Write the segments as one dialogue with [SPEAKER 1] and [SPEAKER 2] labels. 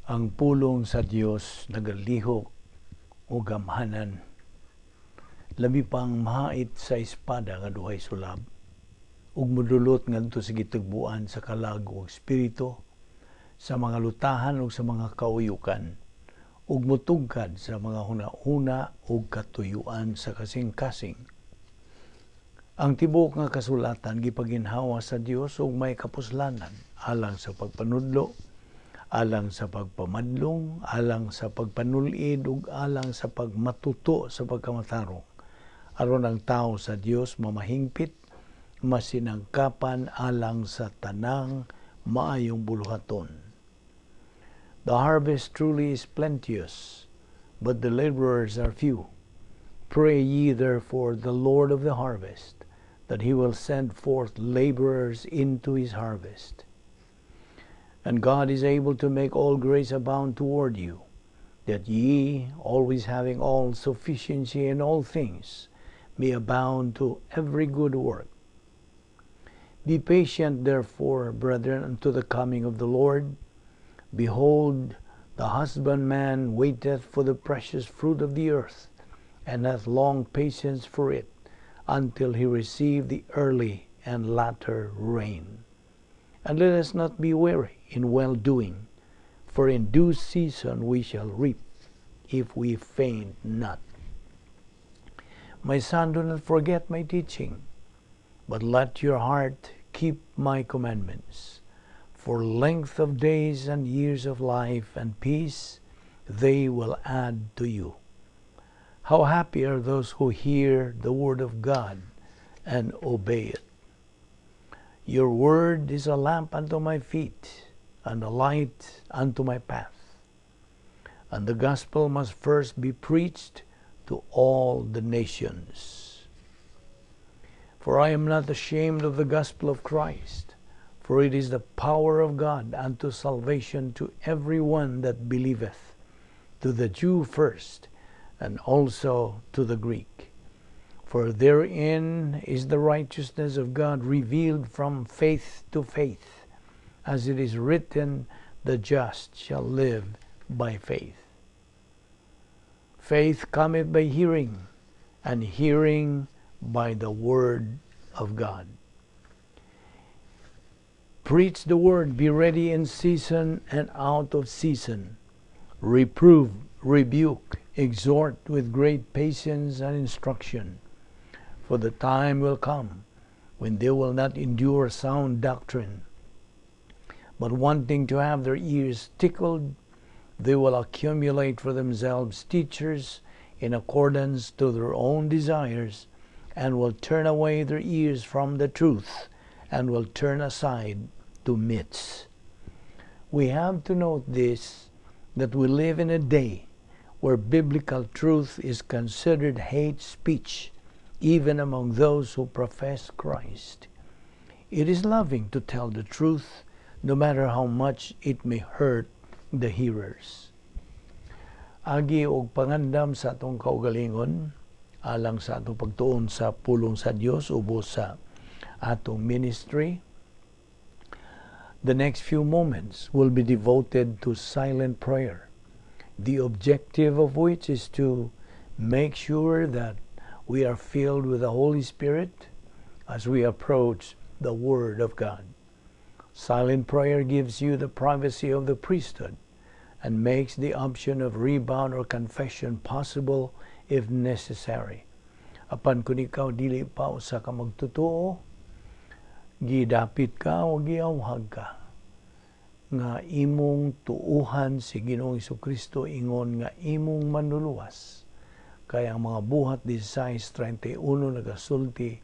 [SPEAKER 1] Ang pulong sa Dios nagalihok o gamhanan, labi pang mahait sa espada nga duhay sulab, ug modulot ngadto sa gitugbuan sa kalag ug espiritu, sa mga lutahan ug sa mga kauyukan, ug motugkad sa mga huna-huna ug katuyuan sa kasing-kasing. Ang tibuok nga kasulatan gipaginhawa sa Dios ug may kapuslanan alang sa pagpanudlo, alang sa pagpamadlong, alang sa pagpanulid ug alang sa pagmatuto sa pagkamatarong, aron ang tao sa Dios mamahingpit, masinangkapan alang sa tanang maayong buluhaton. The harvest truly is plenteous, but the laborers are few. Pray ye therefore the Lord of the harvest, that he will send forth laborers into his harvest. And God is able to make all grace abound toward you, that ye, always having all sufficiency in all things, may abound to every good work. Be patient, therefore, brethren, unto the coming of the Lord. Behold, the husbandman waiteth for the precious fruit of the earth, and hath long patience for it, until he receive the early and latter rain. And let us not be weary in well-doing, for in due season we shall reap, if we faint not. My son, do not forget my teaching, but let your heart keep my commandments. For length of days and years of life and peace they will add to you. How happy are those who hear the word of God and obey it. Your word is a lamp unto my feet and a light unto my path. And the gospel must first be preached to all the nations. For I am not ashamed of the gospel of Christ, for it is the power of God unto salvation to every one that believeth, to the Jew first, and also to the Greek. For therein is the righteousness of God revealed from faith to faith, as it is written, the just shall live by faith. Faith cometh by hearing, and hearing by the word of God. Preach the word, be ready in season and out of season. Reprove, rebuke, exhort with great patience and instruction. For the time will come when they will not endure sound doctrine, but wanting to have their ears tickled, they will accumulate for themselves teachers in accordance to their own desires, and will turn away their ears from the truth, and will turn aside to myths. We have to note this, that we live in a day where biblical truth is considered hate speech, even among those who profess Christ. It is loving to tell the truth, no matter how much it may hurt the hearers. Agi og pangandam sa atong kaugalingon alang sa atong pagtuon sa pulong sa Dios ubos sa atong ministry. The next few moments will be devoted to silent prayer, the objective of which is to make sure that we are filled with the Holy Spirit as we approach the Word of God. Silent prayer gives you the privacy of the priesthood and makes the option of rebound or confession possible if necessary. Apan kung ikaw dili pa usa ka magtotoo, gidapit ka o giawhag ka nga imong tuuhan si Ginoong Kristo ingon nga imong manluluwas. Kaya ang mga Buhat 16:31 nagasulti,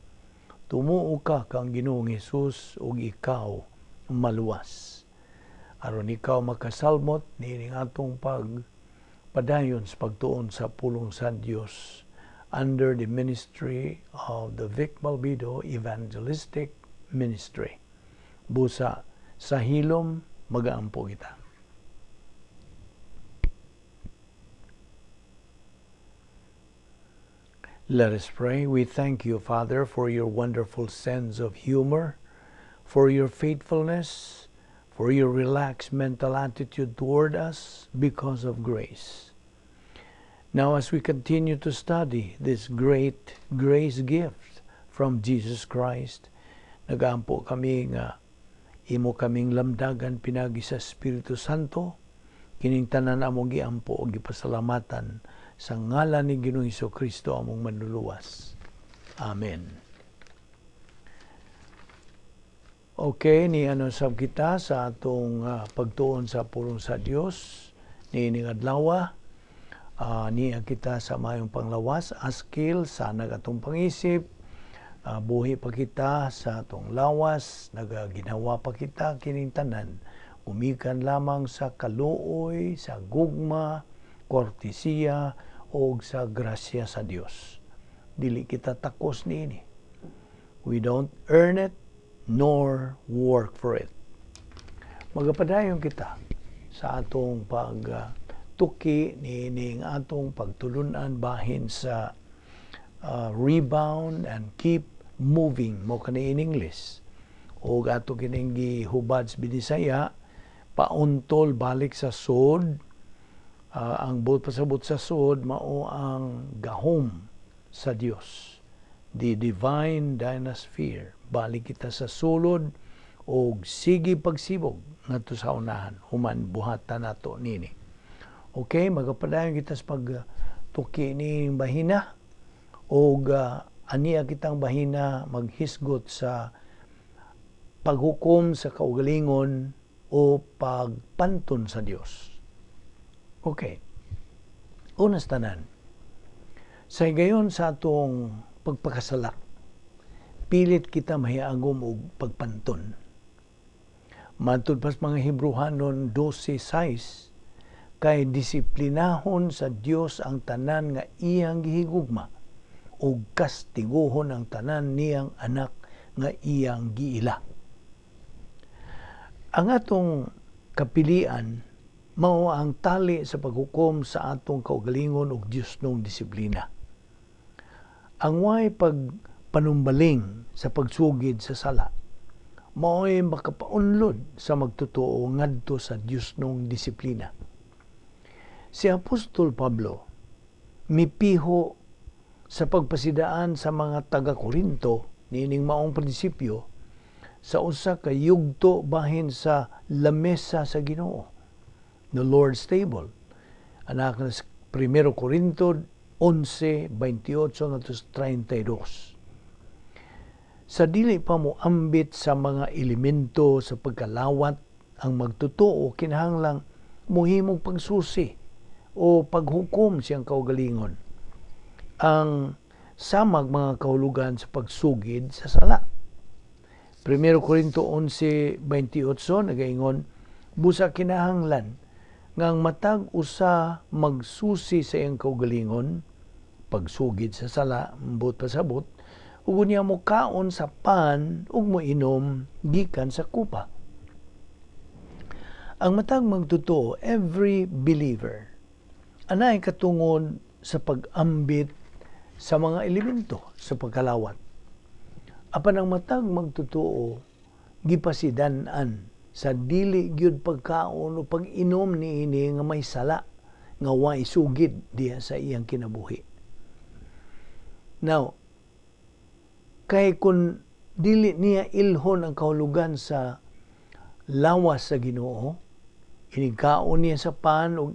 [SPEAKER 1] tumuo ka kang Ginoong Hesus ug ikaw maluwas. Aron ikaw makasalmot niining atong pagpadayon sa pagtuon sa pulong sa Dios under the ministry of the Vic Balbido Evangelistic Ministry. Busa sa hilom magaampo kita. Let us pray. We thank you, Father, for your wonderful sense of humor, for your faithfulness, for your relaxed mental attitude toward us because of grace. Now, as we continue to study this great grace gift from Jesus Christ, nagaampo kami nga imo kaming lamdagan pinagi sa Espiritu Santo. Kining tanan among giampo o gipasalamatan sa ngalan ni Ginoong Kristo, among Manluluwas. Amen. Okay, ni ano sab kita sa atong pagtuon sa pulong sa Dios niining adlaw. Niya kita sa mayong panglawas, askil sa atong pangisip, buhi pa kita sa atong lawas, nagaginawa pa kita kining tanan gumikan lamang sa kaluoy, sa gugma, kortesiya o sa grasya sa Dios. Dili kita takos niini. We don't earn it nor work for it. Magapadayon kita sa atong pagtuki niining atong pagtulunan bahin sa rebound and keep moving mo kani in English. O ato kining gihubad sa Binisaya, pauntol balik sa sod. Ang buot pasabot sa sod mao ang gahom sa Dios, the divine dynasphere. Balik kita sa sulod og sige pagsibog ngadto sa unahan human buhatan nato nini. Okay, magapadayon kita sa pagtuki ni bahina og aniya kitang bahina maghisgot sa paghukom sa kaugalingon o pagpanton sa Dios. Okay. Unas tanan, sa higayon sa atong pagpakasala, pilit kita mahiagom og pagpanton. Matud pas mga Hebrehanon 12:6, kay disiplinahon sa Dios ang tanan nga iyang gihigugma ug kastiguhon ang tanan niyang anak nga iyang giila. Ang atong kapilian mao ang tali sa paghukom sa atong kaugalingon ug Diosnong disiplina. Ang way pagpanumbaling sa pagsugid sa sala mao'y makapaunlod sa magtotoo ngadto sa Diosnong disiplina. Si Apostol Pablo mipiho sa pagpasidaan sa mga taga-Korinto niining maong prinsipyo sa usa ka yugto bahin sa lamesa sa Ginoo, the Lord's Table. Anak na 1 Corinto 11:28 ngadto 32. Sa dili pa mo ambit sa mga elemento sa pagkalawat ang magtotoo, kinahanglang muhimong pagsusi o paghukom siyang kaugalingon ang samag mga kahulugan sa pagsugid sa sala. 1 Corinto 11:28 nagaingon, busa kinahanglan nga ang matag usa magsusi sa iyang kaugalingon pagsugid sa sala, ambot pasabot, ug unya mo kaon sa pan ug moinom gikan sa kupa. Ang matag magtotoo, every believer, anay katungod sa pag-ambit sa mga elemento sa pagkalawat. Apan ang matag magtotoo gipasidan-an sa dili gyud pagkaon o pag-inom niini nga may sala nga way sugid diha sa iyang kinabuhi. Now, kay kung dili niya ilhon ang kahulugan sa lawas sa Ginoo, inigkaon niya sa pan ug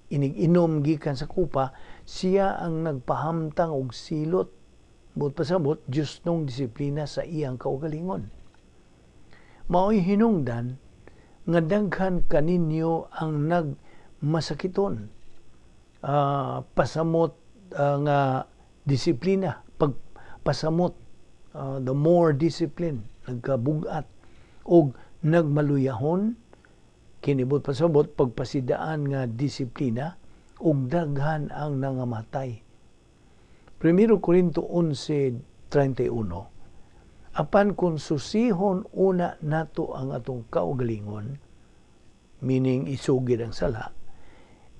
[SPEAKER 1] inig-inom gikan sa kupa, siya ang nagpahamtang og silot, buot pasabot Diosnong disiplina sa iyang kaugalingon. Mao'y hinungdan nga daghan kaninyo ang nagmasakiton, pasamot nga disiplina, pagpasamot, the more discipline, nagkabugat og nagmaluyahon, kinibot pasabot pagpasidaan nga disiplina, ug daghan ang nangamatay. 1 Corinto 11:31, apan kung susihon una nato ang atong kaugalingon, meaning isugid ang sala,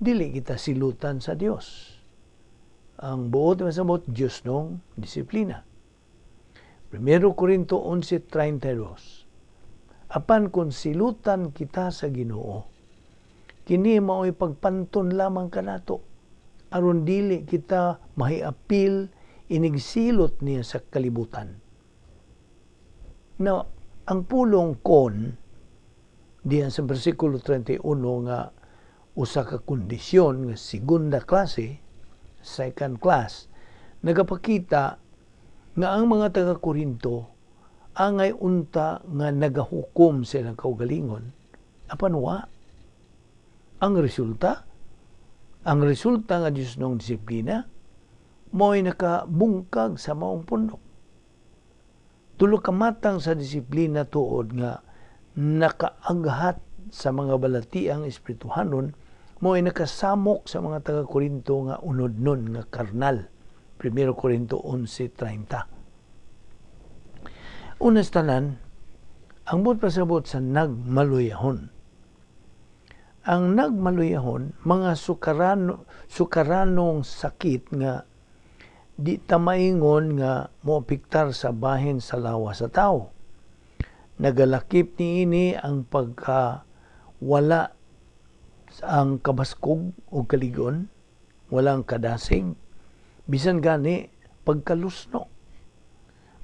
[SPEAKER 1] dili kita silutan sa Dios. Ang buot masabot Diosnong disiplina. 1 Corinto 11:32, Apan kung silutan kita sa Ginoo, kini mao'y pagpanton lamang kanato aron dili kita mahiapil inigsilot niya sa kalibutan. Now, ang pulong "kon" diyan sa bersikulo 31 nga usa ka kondisyon nga segunda klase, second class, nagapakita nga ang mga taga-Korinto angay unta nga nagahukom sa ilang kaugalingon, apan wa. Ang resulta nga Diyos nung disiplina mo'y nakabungkag sa maong pundok. Tulo ka matang sa disiplina tuod nga nakaaghat sa mga balatiang espirituhanon mo'y nakasamok sa mga taga-Korinto nga unod nun nga karnal. 1 Korinto 11:30. Unas tanan, ang buot pasabot sa nagmaluyahon. Ang nagmaluyahon, mga sukaranong sakit nga di ta maingon nga moapektar sa bahin sa lawas sa tao. Nagalakip niini ang pagka wala ang kabaskog o kaligon, walang kadasig, bisan gani pagkalusno.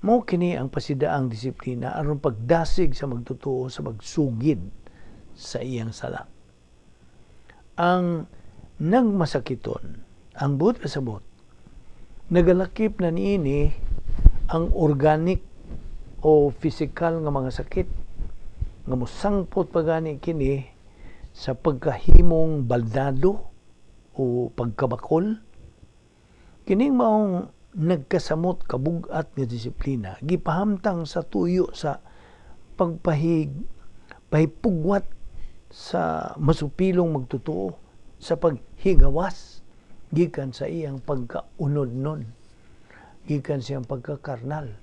[SPEAKER 1] Mao kini ang pasidaang disiplina aron pagdasig sa magtotoo sa pagsugid sa iyang sala. Ang nagmasakiton, ang buot pasabot, nagalakip na niini ang organic o physical nga mga sakit nga mosangpot pa gani kini sa pagkahimong baldado o pagkabakol. Kining maong nagkasamot kabugat nga disiplina gipahamtang sa tuyo sa pagpahig pahipugwat sa masupilong magtotoo sa paghigawas gikan sa iyang pagkaunod nun, gikan sa iyang pagkakarnal.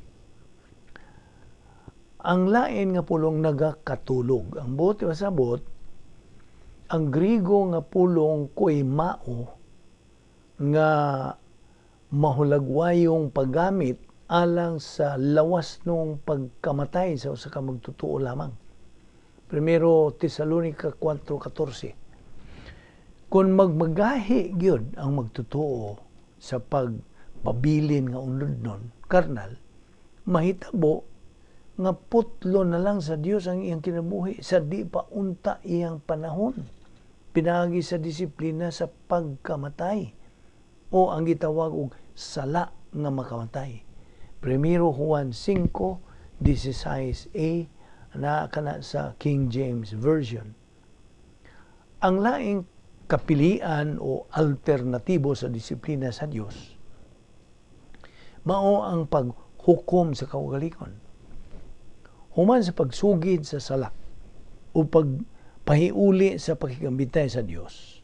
[SPEAKER 1] Ang lain nga pulong, nagakatulog. Ang buot pasabot, ang Grigo nga pulong koimao nga mahulagwayong paggamit alang sa lawas nung pagkamatay sa usa ka magtotoo lamang. Primero Tesalonica 4:14. Kung magmagahi gyud ang magtotoo sa pagpabilin nga unod nun, karnal, mahitabo nga putlo na lang sa Dios ang iyang kinabuhi sa di pa unta iyang panahon pinaagi sa disiplina sa pagkamatay o ang gitawag og sala nga makamatay. Primero Juan 5:16a na kana sa King James Version. Ang laing kapilian o alternatibo sa disiplina sa Dios mao ang paghukom sa kaugalingon. Human sa pagsugid sa sala o pagpahiuli sa pakigambitay sa Dios,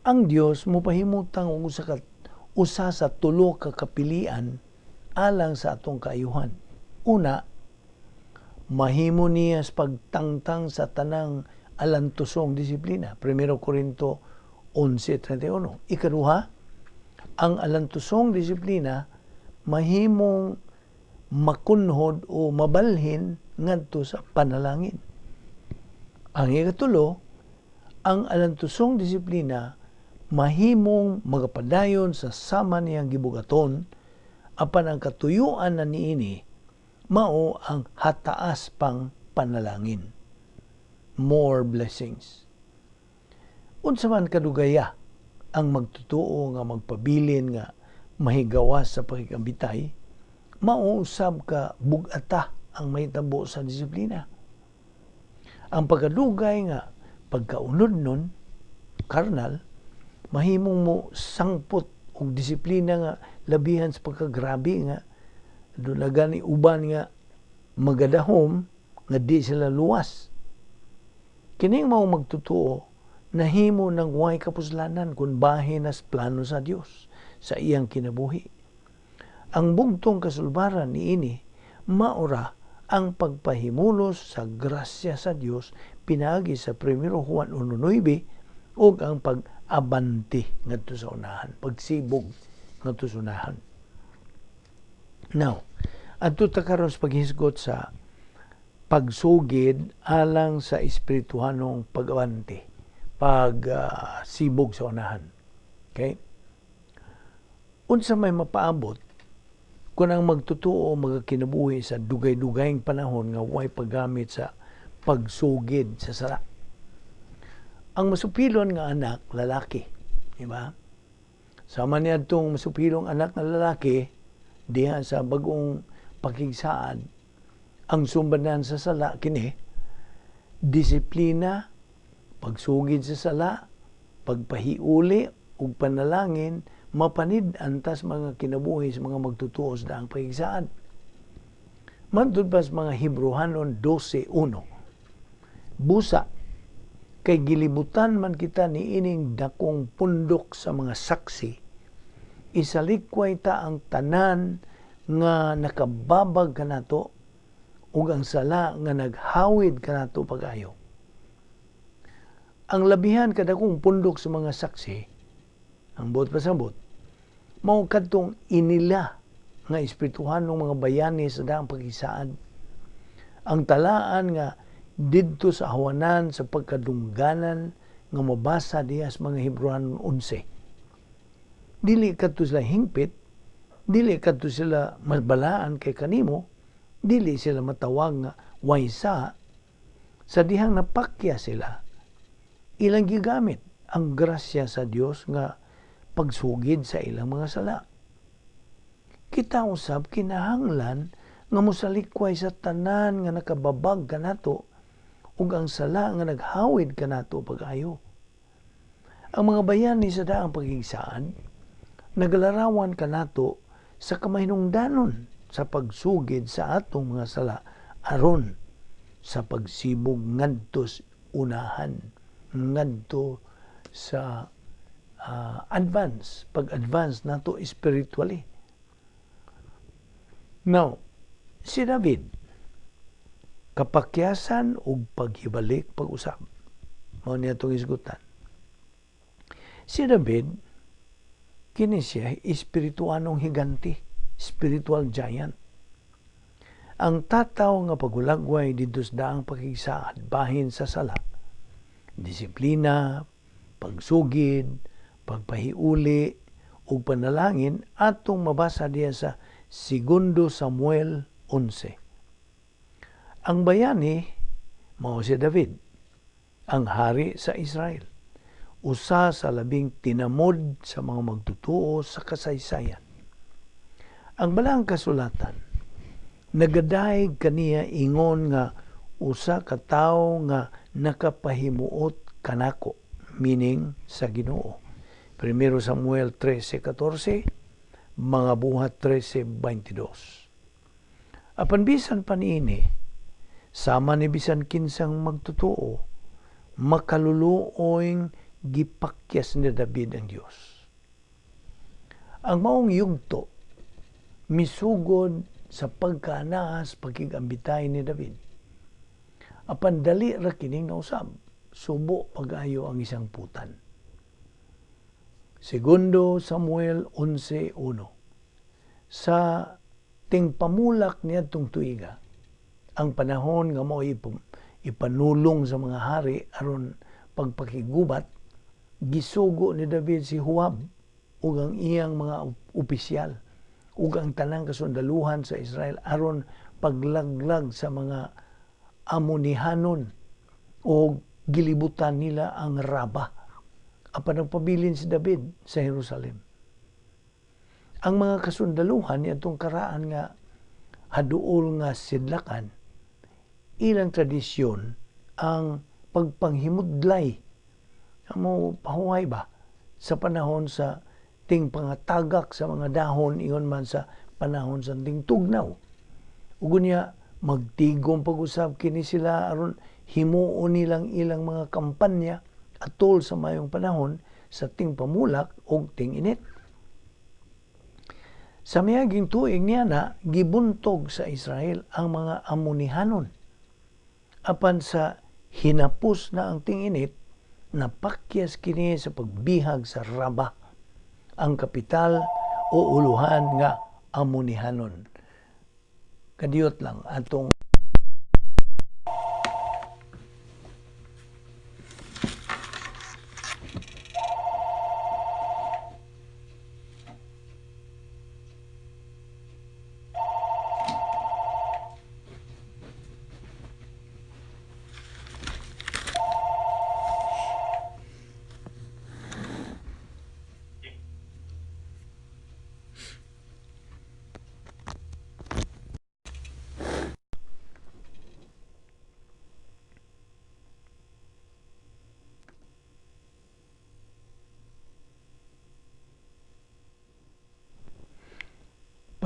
[SPEAKER 1] ang Dios mopahimutang og usa sa tulo ka kapilian alang sa atong kaayuhan. Una, mahimo niya sa pagtangtang sa tanang alantusong disiplina. 1 Korinto 11:31. Ikaduha, ang alantusong disiplina mahimong makunhod o mabalhin ngadto sa panalangin. Ang ikatulo, ang alantusong disiplina mahimong magapadayon sa sama niyang gibugaton, apan ang katuyuan na niini mao ang hataas pang panalangin. More blessings. Unsa man kadugaya ang magtotoo nga magpabilin nga mahigawas sa pakigambitay, mao usab ka bugata ang mahitabo sa disiplina. Ang pagkadugay nga pagkaunod nun, karnal, mahimong mo sangpot og disiplina nga labihan sa pagkagrabe nga doon na gani uban nga magadahom nga di sila luwas. Kining mao magtotoo nahimo ng way kapuslanan kung bahin nas plano sa Dios sa iyang kinabuhi. Ang bugtong kasulbaran niini maura ang pagpahimulos sa grasya sa Dios pinaagi sa 1 Juan 1:9 ug ang pag-abante ngadto sa unahan, pagsibog ngadto sa unahan. Now, adto ta karon sa paghisgot sa Pagsugid alang sa espirituhanong pag-abante, pag sibog sa unahan. Okay? Unsa may mapaabot kung ang magtotoo magakinabuhi sa dugay-dugayng panahon nga way paggamit sa pagsugid sa sala? Ang masupilon nga anak lalaki, di ba? Sama niya itong masupilong anak nga lalaki diha sa Bagong Pakigsaad, ang sumbanan sa sala kini disiplina, pagsugid sa sala, pagpahiuli ug panalangin mapanid antas mga kinabuhi sa mga magtutuo sa Daang Pakigsaad. Matud pa sa mga Hebreohanon 12:1, "Busa kay gilibutan man kita niining dakong pundok sa mga saksi, isalikway ta ang tanan nga nakababag kanato ug ang sala nga naghawid kanato pag-ayo." Ang labihan kadakong pundok sa mga saksi, ang buot pasabot, mao kadtong inila nga espirituhanong mga bayani sa Daang Pakigsaad. Ang talaan nga didto sa hawanan sa pagkadungganan nga mabasa diha sa mga Hebreohanon 11. Dili kadto sila hingpit, dili kadto sila mabalaan kay kanimo, dili sila matawag nga waysa. Sa dihang napakya sila, ilang gigamit ang grasya sa Dios nga pagsugid sa ilang mga sala. Kita usab kinahanglan nga mosalikway sa tanan nga nakababag kanato ug ang sala nga naghawid kanato pag-ayo. Ang mga bayani sa Daang Pakigsaad nagalarawan kanato sa kamahinungdanon sa pagsugid sa atong mga sala aron sa pagsibog ngadto sa unahan, ngadto sa advance, pag-advance nato spiritually. Now, si David, kapakyasan ug paghibalik pag-usab. Mao niya itong isgutan. Si David, kini siya espirituanong higante, spiritual giant. Ang tataw nga pagulagway didto sa Daang Pakigsaad bahin sa sala, disiplina, pagsugid, pagpahiuli, ug panalangin atong mabasa diya sa Segundo Samuel 11. Ang bayani mao si David, ang hari sa Israel. Usa sa labing tinamod sa mga magtutuo sa kasaysayan. Ang Balaang Kasulatan nagadayeg kaniya ingon nga usa ka tawo nga nakapahimuot kanako, meaning sa Ginoo. Primero Samuel 13:14, Mga Buhat 13:22. Apan bisan pa niini, sama ni bisan kinsang magtotoo, makaluluoyng gipakyas ni David ang Dios. Ang maong yugto misugod sa pagkaanaas pakigambitay ni David. Apan dali ra kining nausab, subo pag-ayo ang isang putan. Segundo Samuel 11:1. Sa tingpamulak niadtong tuiga, ang panahon nga mao ipanulong sa mga hari aron pagpakigubat, gisugo ni David si Joab ug ang iyang mga opisyal ug ang tanang kasundaluhan sa Israel aron paglaglag sa mga Amonihanon o gilibutan nila ang Raba. Apan nagpabilin si David sa Jerusalem. Ang mga kasundaluhan niadtong karaan nga haduol nga sidlakan, ilang tradisyon ang pagpanghimudlay, amo pahuway ba, sa panahon sa ting pangatagak sa mga dahon, ingon man sa panahon sa ting tugnaw. Ug unya magtigom pag-usab kini sila aron himuon nilang ilang mga kampanya atol sa mayong panahon sa ting pamulak og ting init. Sa miaging tuig niya na gibuntog sa Israel ang mga Amonihanon. Apan sa hinapos na ang ting-init, napakyas kini sa pagbihag sa Raba, ang kapital o uluhan nga Amonihanon. Kadiyot lang atong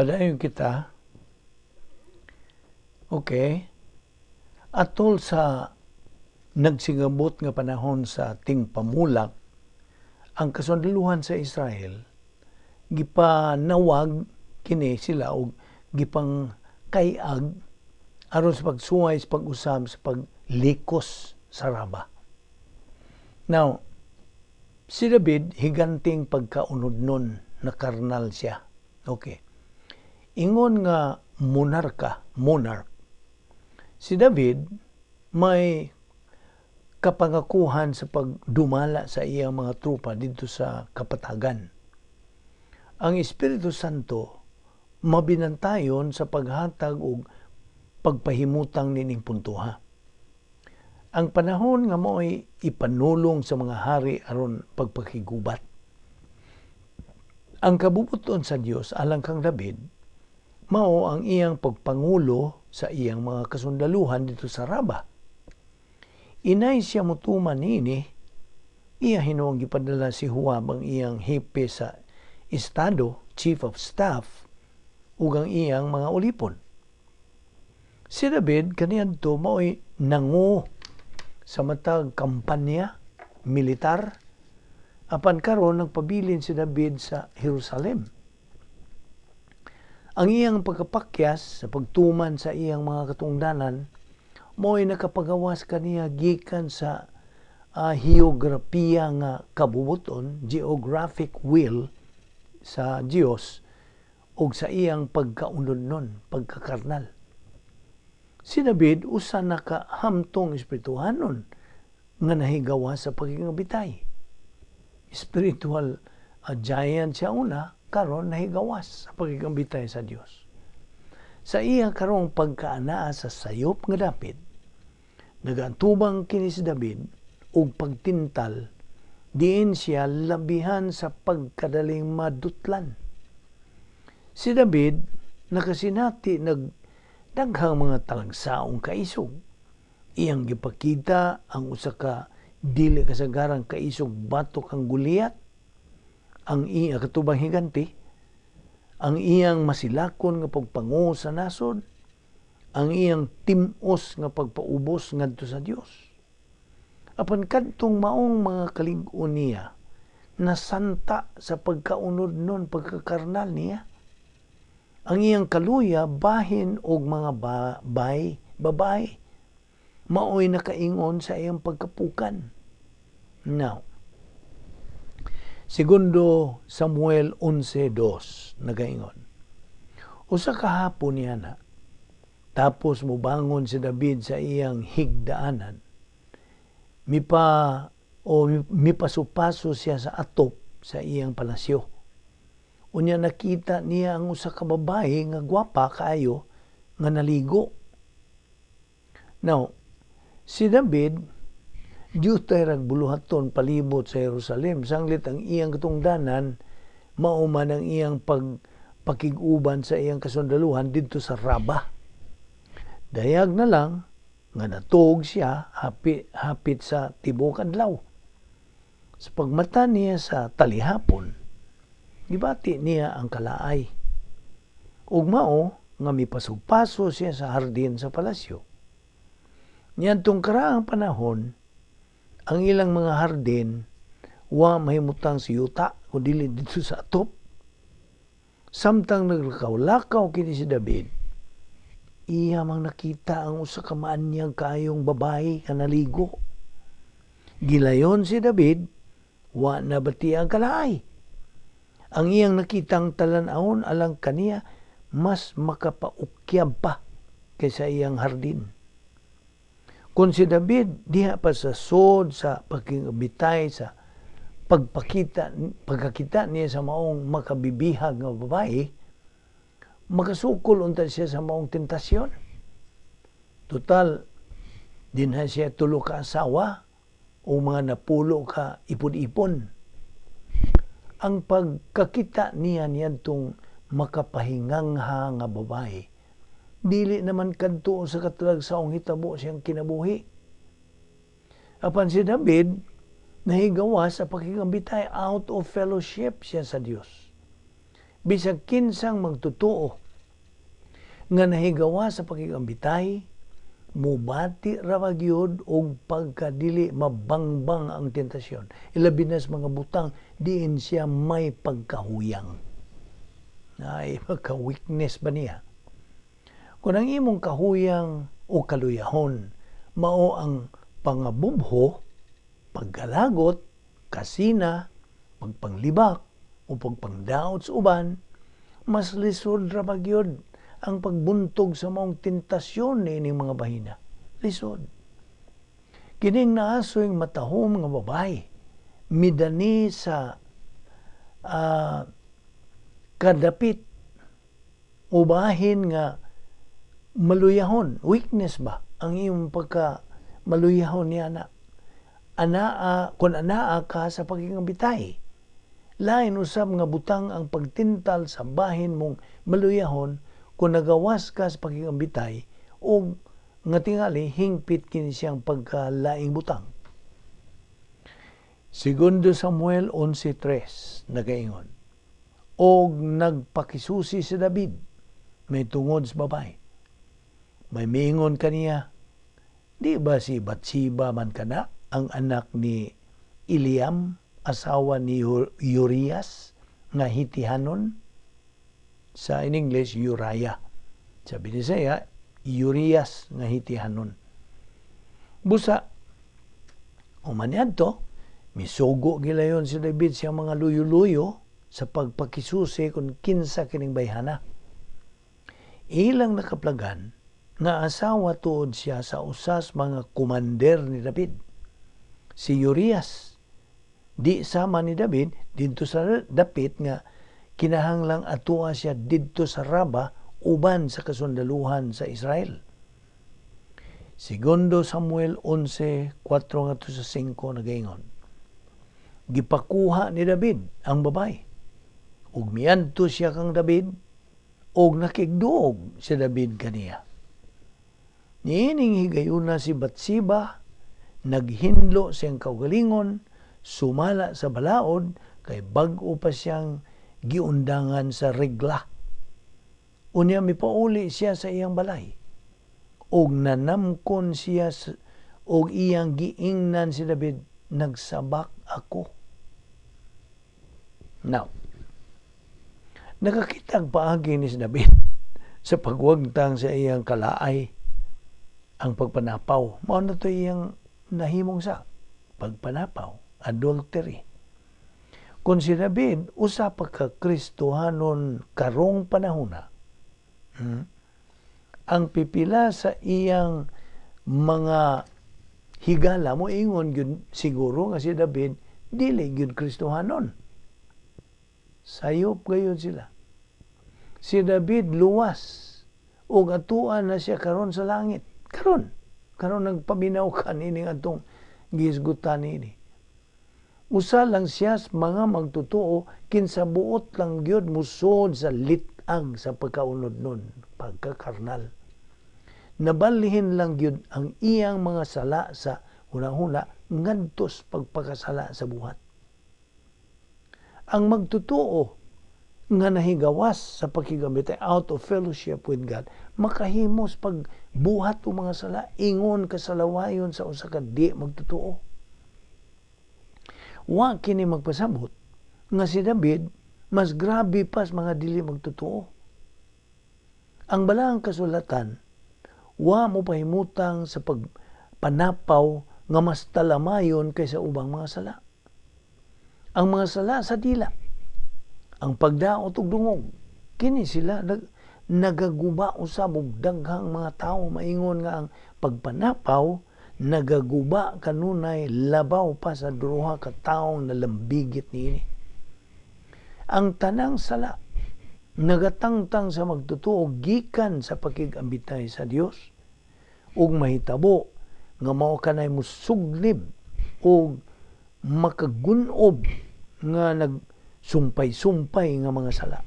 [SPEAKER 1] Padayon kita. Okay. Atol sa nagsingabot nga panahon sa tingpamulak, ang kasundaluhan sa Israel gipanawag kini sila og gipang kayag aron sa pagsuway sa pag-usab sa paglikos sa Raba. Now, si David, higanting pagkaunod nun na karnal siya. Okay. Ingon nga monarka, monarch. Si David may kapangakuhan sa pagdumala sa iyang mga tropa didto sa kapatagan. Ang Espiritu Santo mabinantayon sa paghatag og pagpahimutang nining puntuha. Ang panahon nga mao'y ipanulong sa mga hari aron pagpakigubat. Ang kabubuton sa Dios alang kang David mao ang iyang pagpangulo sa iyang mga kasundaluhan dito sa Raba. Inay siya mutuman niini, iya hinuong gipadala si Joab, ang iyang hepe sa estado, chief of staff, ug ang iyang mga ulipon. Si David kaniadto mao'y nangu sa matag kampanya militar, apan karon nagpabilin si David sa Jerusalem. Ang iyang pagkapakyas sa pagtuman sa iyang mga katungdanan mo'y nakapagawas kaniya gikan sa heograpiya nga kabubuton, geographic will sa Dios, ug sa iyang pagkaunod nun, pagkakarnal. Si David usa na ka hamtong espirituhanon nga nahigawa sa pagkingabitay. Spiritual giant siya una, karon nahigawas sa pagkingabitay sa Dios. Sa iya karong pagkaanaa sa sayop nga dapit, nagantubang kini si David og pagtintal diin siya labihan sa pagkadaling madutlan. Si David nakasinati nag daghang mga talagsaong kaisog. Iyang gipakita ang usa ka dili kasagarang kaisog batok ang Goliat, ang iya katubang higante, ang iyang masilakon nga pagpango sa nasod, ang iyang tim-os nga pagpaubos ngadto sa Dios. Apan kadtong maong mga kalig-on niya nasanta sa pagkaunod nun, pagkakarnal niya. Ang iyang kaluya bahin og mga babae maoy nakaingon sa iyang pagkapukan. Now, Segundo Samuel 11:2 nagaingon. Usa ka hapon niya na, tapos mubangon si David sa iyang higdaanan. Mipa o mipasupaso siya sa atop sa iyang palasyo. Unya nakita niya ang usa ka babae nga gwapa kaayo nga naligo. Now, si David diyutay rag buluhaton palibot sa Jerusalem, sanglit ang iyang katungdanan mao man ang iyang pagpakig-uban sa iyang kasundaluhan didto sa Raba. Dayag na lang nga natuog siya hapit sa tibuok adlaw. Sa pagmata niya sa talihapon, gibati niya ang kalaay. Ug mao nga mipasugpaso siya sa hardin sa palasyo. Niadtong karaang panahon, ang ilang mga hardin wa mahimutang si yuta o dili dito sa atop. Samtang naglakaw-lakaw kini si David, iya mang nakita ang usa ka maanyag kaayong babae nga naligo. Gilayon si David, wa na bati ang kalaay. Ang iyang nakitang talan-awon alang kaniya mas makapaukyab pa kaysa iyang hardin. Kung si David diha pa sa sod sa pagkingabitay sa pagkakita niya sa maong makabibihag nga babae, makasukol unta siya sa maong tentasyon. Total, dinha siya tulo ka asawa o mga napulo ka ipon-ipon. Ang pagkakita niya niadtong makapahingangha nga babae, dili naman kadto sa katalagsaong hitabo siyang kinabuhi. Apan si David, nahigawa sa pakikambitay, out of fellowship siya sa Dios. Bisag kinsang magtotoo nga nahigawa sa pakigambitay, mubati ra ba gyud og pagkadili mabangbang ang tentasyon, ilabi na sa mga butang diin siya may pagkahuyang. Ay, pagka-weakness ba niya? Kung ang imong kahuyang o kaluyahon mao ang pangabubho, pagkalagot, kasina, pagpanglibak, o pagpangdaot sa uban, mas lisod ra ba gyud ang pagbuntog sa maong tentasyon niining mga bahina. Lisod. Kining naasoy matahom nga babae, midani sa kadapit o bahin nga maluyahon, weakness ba ang iyong pagka maluyahon niya na anaa, kung anaa ka sa pagigambitay. Lain usab nga butang ang pagtintal sa bahin mong maluyahon kung nagawas ka sa pagigambitay o nga tingali hingpit kini siyang pagkalaing butang. Segundo Samuel 11:3 nagaingon, og nagpakisusi si David may tungod sa babae. May miingon kaniya, di ba si Bathsheba man kana ang anak ni Eliam, asawa ni Urias nga Hitihanon? Sa in English, Uriah. Sa Binisaya, Urias nga Hitihanon. Busa, umaniadto, misugo gilayon si David siyang mga luyo-luyo sa pagpakisusi kung kinsa kining bayhana. Ilang nakaplagan nga asawa tuod siya sa usas mga kumander ni David. Si Urias, di sama ni David, didto sa dapit nga kinahanglang atua siya didto sa Raba uban sa kasundaluhan sa Israel. Segundo Samuel 11:4-5 nagaingon, gipakuha ni David ang babae. Ug miadto siya kang David, ug nakigduog si David kaniya. Niining higayuna si Bathsheba, naghinlo siyang kaugalingon, sumala sa balaod, kay bag-o pa siyang giundangan sa regla. Unya mipauli siya sa iyang balay. Og nanamkon siya og iyang giingnan si David, nagsabak ako. Now, nakakita ang paagi ni si David sa pagwagtang sa iyang kalaay ang pagpanapaw. Mao na to iyang nahimong sa pagpanapaw, adultery. Kung si David usa pa ka Kristohanon karong panahona, ang pipila sa iyang mga higala mo ingon gyud siguro nga si David dili gyud Kristohanon. Sayop gayud sila. Si David luwas ug atuan na siya karon sa langit. Karon nagpaminaw ka nining atong gihisgutan niini. Usa lang siya sa mga magtotoo kinsa buot lang gyud musod sa litag sa pagkaunod nun, pagkakarnal. Nabalhin lang gyud ang iyang mga sala sa hunahuna ngadtos pagpakasala sa buhat. Ang magtotoo nga nahigawas sa pakigamit out of fellowship with God, makahimos pagbuhat og mga sala, ingon kasalawayon sa usa ka di magtotoo. Wa kini magpasabot nga si David mas grabe pa sa mga dili magtotoo. Ang balaang kasulatan wa mo pahimutang sa pagpanapaw nga mas talamayon kaysa ubang mga sala. Ang mga sala sa dila, ang pagdaot og dungog, kini sila nagaguba usab og daghang mga tawo maingon nga ang pagpanapaw nagaguba kanunay labaw pa sa duha ka taong nalambigit niini. Ang tanang sala nagatangtang sa magtotoo gikan sa pakig-ambitay sa Dios ug mahitabo nga mao kanay musuglib og makagun-ob nga nagsumpay-sumpay nga mga sala.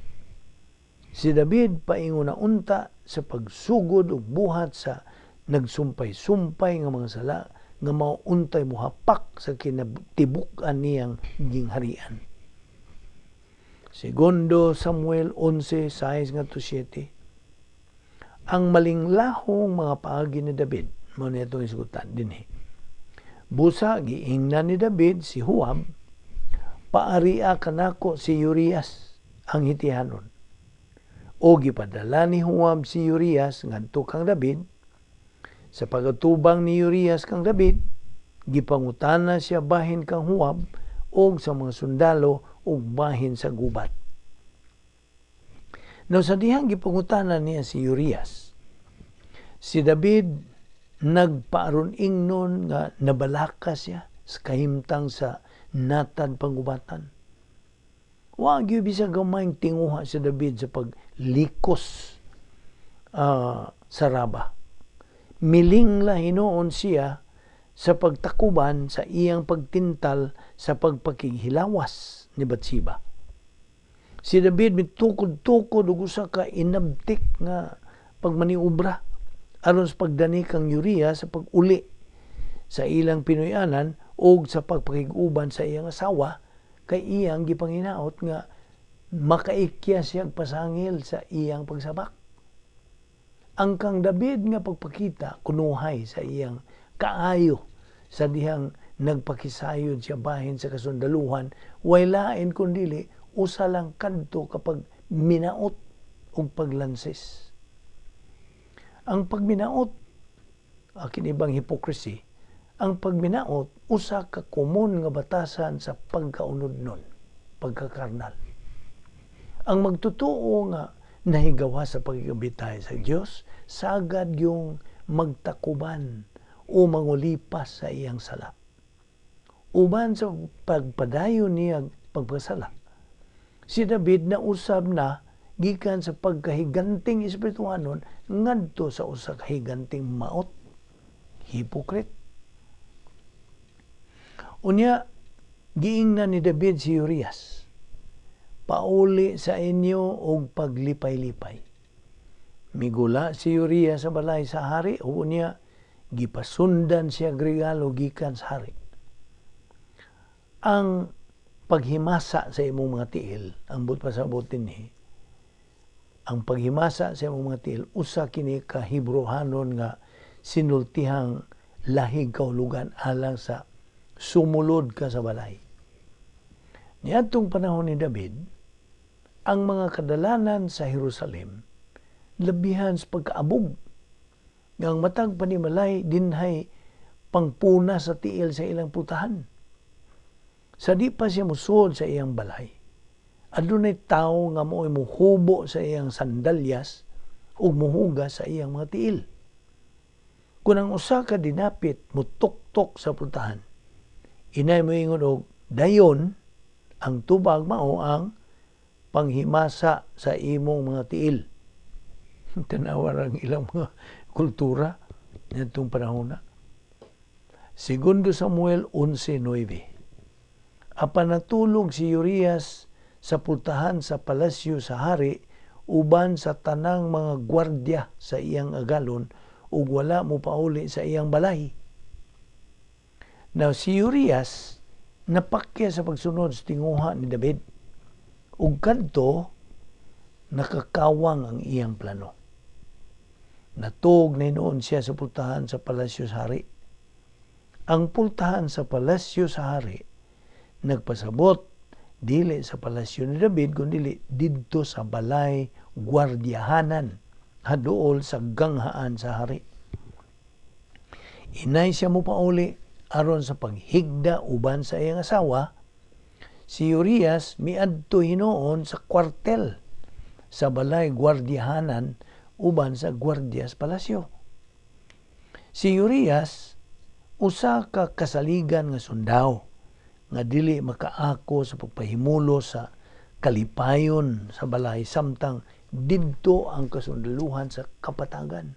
[SPEAKER 1] Si David paingon na unta sa pagsugod og buhat sa nagsumpay-sumpay nga mga sala nga mao untay mohapak sa kinatibuk-an niyang gingharian. Segundo Samuel 11:6 ngadto 7. Ang malinglahong mga paagi ni David, mao ni atong isugutan dinhi. Busa giingnan ni David si Joab, "Paaria kanako si Urias ang Hitihanon." O gipadala ni Joab si Urias ngadto kang David. Sa pagatubang ni Urias kang David, gipangutana siya bahin kang Joab og sa mga sundalo ug bahin sa gubat. Now, sa dihang gipangutana niya si Urias, si David nagpaaron ingnon nga nabalaka siya sa kahimtang sa natad panggubatan. Wa gyud bisag gamayng tinguha si David sa paglikos sa Raba. Milingla hinuon siya sa pagtakuban sa iyang pagtintal sa pagpakighilawas ni Batseba. Si David mitukod-tukod og usa ka inabtik nga pagmaniobra aron sa pagdani kang Urias sa pag-uli sa ilang Pinoyanan og sa pagpakig-uban sa iyang asawa, kay iyang gipanginaot nga makaikya siya pasangil sa iyang pagsabak. Ang kang David nga pagpakita kunuhay sa iyang kaayo sa dihang nagpakisayod siya bahin sa kasundaluhan, way lain kundili usa lang kadto kapag minaot og paglansis. Ang pagminaot, kini bang hypocrisy, ang pagminaot usa ka komon nga batasan sa pagkaunodnon, pagkakarnal. Ang magtotoo nga nahigawa sa pagkikabitay sa Dios, sagad yung magtakuban o mangulipas sa iyang sala. Uban sa pagpadayon niya pagpasala, si David nausab na gikan sa pagkahiganting espirituhanon ngadto sa usa ka higanting maot, hypocrite. Unya, giingnan ni David si Urias, "Pauli sa inyo og paglipay-lipay." Migula si Urias sa balay sa hari ug unya gipasundan siya regalo gikan sa hari. Ang paghimasa sa imong mga tiil, ang but pasabot dinhi, ang paghimasa sa imong mga tiil usa kini ka Hebreohanon nga sinultihang lahig kahulugan alang sa sumulod ka sa balay. Niadtong panahon ni David, ang mga kadalanan sa Jerusalem labihan sa pagkaabog. Nga ang matag panimalay dinhay pangpuna sa tiil sa ilang putahan. Sa di pa siya musuod sa iyang balay, adunay tawo nga mo'y muhubo sa iyang sandalyas ug muhugas sa iyang mga tiil. Kung ang usa ka dinapit mutuktok sa putahan, inay moingon og dayon, ang tubag mao ang panghimasa sa imong mga tiil. Tanawa ang ilang mga kultura nitong panahon na. Segundo Samuel 11:9. Apan natulog si Urias sa pultahan sa palasyo sa hari uban sa tanang mga gwardya sa iyang agalon ug wala mo pauli sa iyang balay. Now, si Urias napakya sa pagsunod sa tinguha ni David ug kadto nakakawang ang iyang plano. Natug na noon siya sa pultahan sa palasyo sa hari. Ang pultahan sa palasyo sa hari nagpasabot dili sa palasyo ni David kundi didto sa balay gwardyahanan haduol sa ganghaan sa hari. Inay siya mo pauli aron sa paghigda uban sa iyang asawa. Si Urias miadto hinuon sa kwartel sa balay gwardyahanan uban sa gwardiya sa palasyo. Si Urias usa ka kasaligan nga sundao nga dili makaako sa pagpahimulo sa kalipayon sa balay samtang didto ang kasundaluhan sa kapatagan.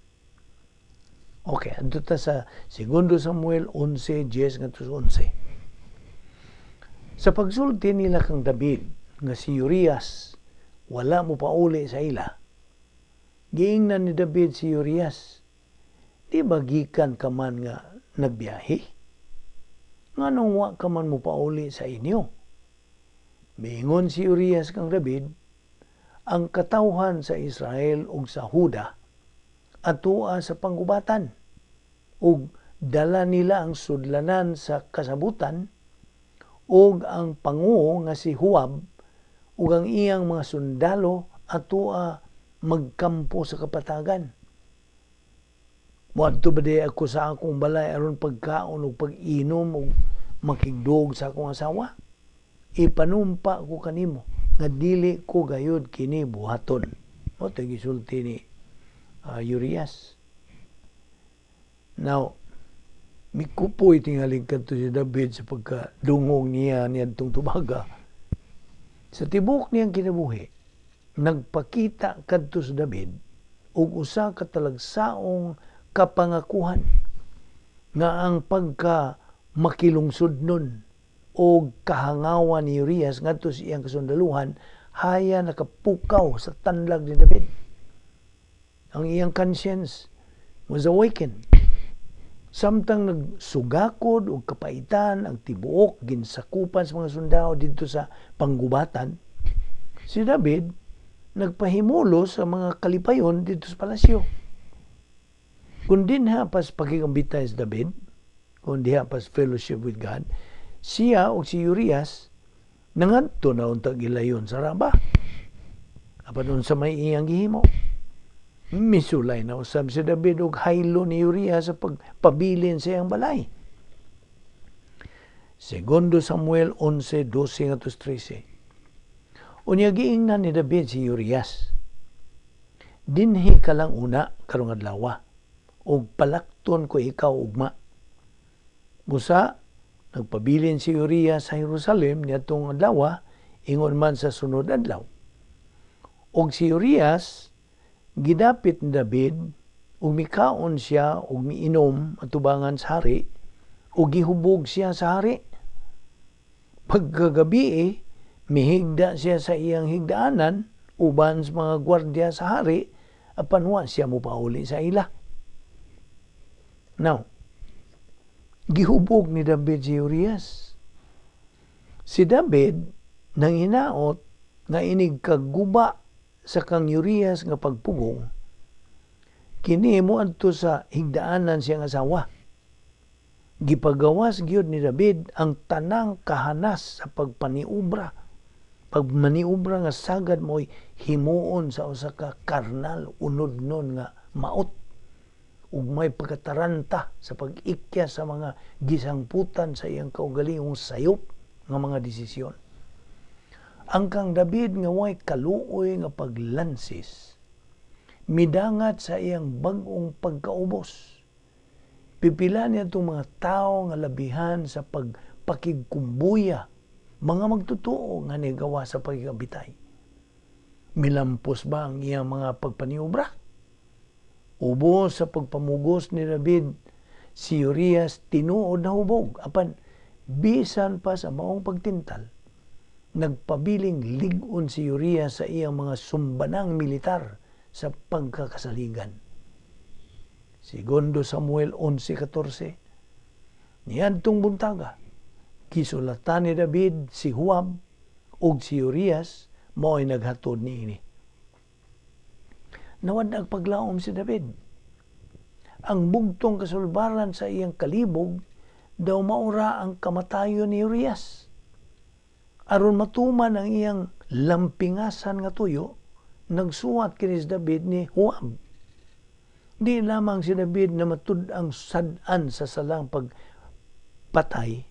[SPEAKER 1] Okay, adto ta sa 2 Samuel 11:10 ngadto sa 11. Sa pagsulti nila kang David nga si Urias wala mo pauli sa ila, giingnan ni David si Urias, "Di ba gikan ka man nga nagbiyahe? Nganong wa ka man mo pauli sa inyo?" Miingon si Urias kang David, ang katawhan sa Israel ug sa Huda atoa sa panggubatan ug dala nila ang sudlanan sa kasabutan ug ang panguo nga si Joab ug ang iyang mga sundalo atoa magkampo sa kapatagan. Moadto ba di ako sa akong balay aron pagkaon ug pag-inom ug makigdog sa akong asawa? Ipanumpa ko kanimo nga dili ko gayud kini buhaton. Mao to gisulti ni Urias. Now, mikupoy tingali kadto si David sa pagkadungog niya niadtong tubaga. Sa tibok niyang kinabuhi, nagpakita kadto si David og usa ka talagsaong kapangakuhan nga ang pagka makilungsod nun o kahangawan ni Urias ngadto sa iyang kasundaluhan haya nakapukaw sa tanlag ni David. Ang iyang conscience was awakened. Samtang nagsugakod og kapaitan ang tibuok ginsakupan sa mga sundao didto sa panggubatan, si David nagpahimulo sa mga kalipayon didto sa palasyo. Kung dinha pas pakigambitay si David, kung diha pas fellowship with God, siya o si Urias nangadto na untag ilayon sa Raba. Apan unsa may iyang gihimo? Misulay na usab si David og haylo ni Urias sa pagpabilin sa iyang balay. Segundo Samuel 11:12-13. Unya giingnan ni David si Urias, "Dinhi ka lang una karong adlaw ug palakton ko ikaw ugma." Busa nagpabilin si Urias sa Jerusalem niadtong adlaw, ingon man sa sunod adlaw. Og si Urias gidapit ni David ug mikaon siya ug miinom atubangan sa hari ug gihubog siya sa hari. Pagkagabi, mihigda siya sa iyang higdaanan uban sa mga gwardiya sa hari, apan wa siya mopauli sa ila. Now, gihubog ni David si Urias. Si David nang hinaot nga inig kaguba sa kang Urias nga pagpugong, kini mo adto sa higdaanan siyang asawa. Gipagawas gyud ni David ang tanang kahanas sa pagpaniubra. Pagmaniubra nga sagad mo'y himuon sa usa ka karnal unod nun nga maot ug may pagkataranta sa pag-ikya sa mga gisangputan sa iyang kaugalingong sayop nga mga desisyon. Ang kang David nga way kaluoy nga paglansis, midangat sa iyang bag-ong pagkaubos. Pipila niya itong mga tao nga labihan sa pagpakigkumbuya, mga magtotoo nga nigawa sa pagkabitay. Milampos ba ang iyang mga pagpaniubra? Ubos sa pagpamugos ni David, si Urias tinuod na hubog, apan bisan pa sa maong pagtintal, nagpabiling lig-on si Urias sa iyang mga sumbanang militar sa pagkakasaligan. Segundo Samuel 11:14, niadtong buntaga, gisulatan ni David si Joab ug si Urias mao'y naghatod niini. Nawad nagpaglaom si David. Ang bugtong kasulbaran sa iyang kalibog daw maura ang kamatayon ni Urias. Aron matuman ang iyang lampingasan nga tuyo, nagsuwat kini si David ni Joab. Di lamang si David na matud-ang sad-an sa salang pagpatay,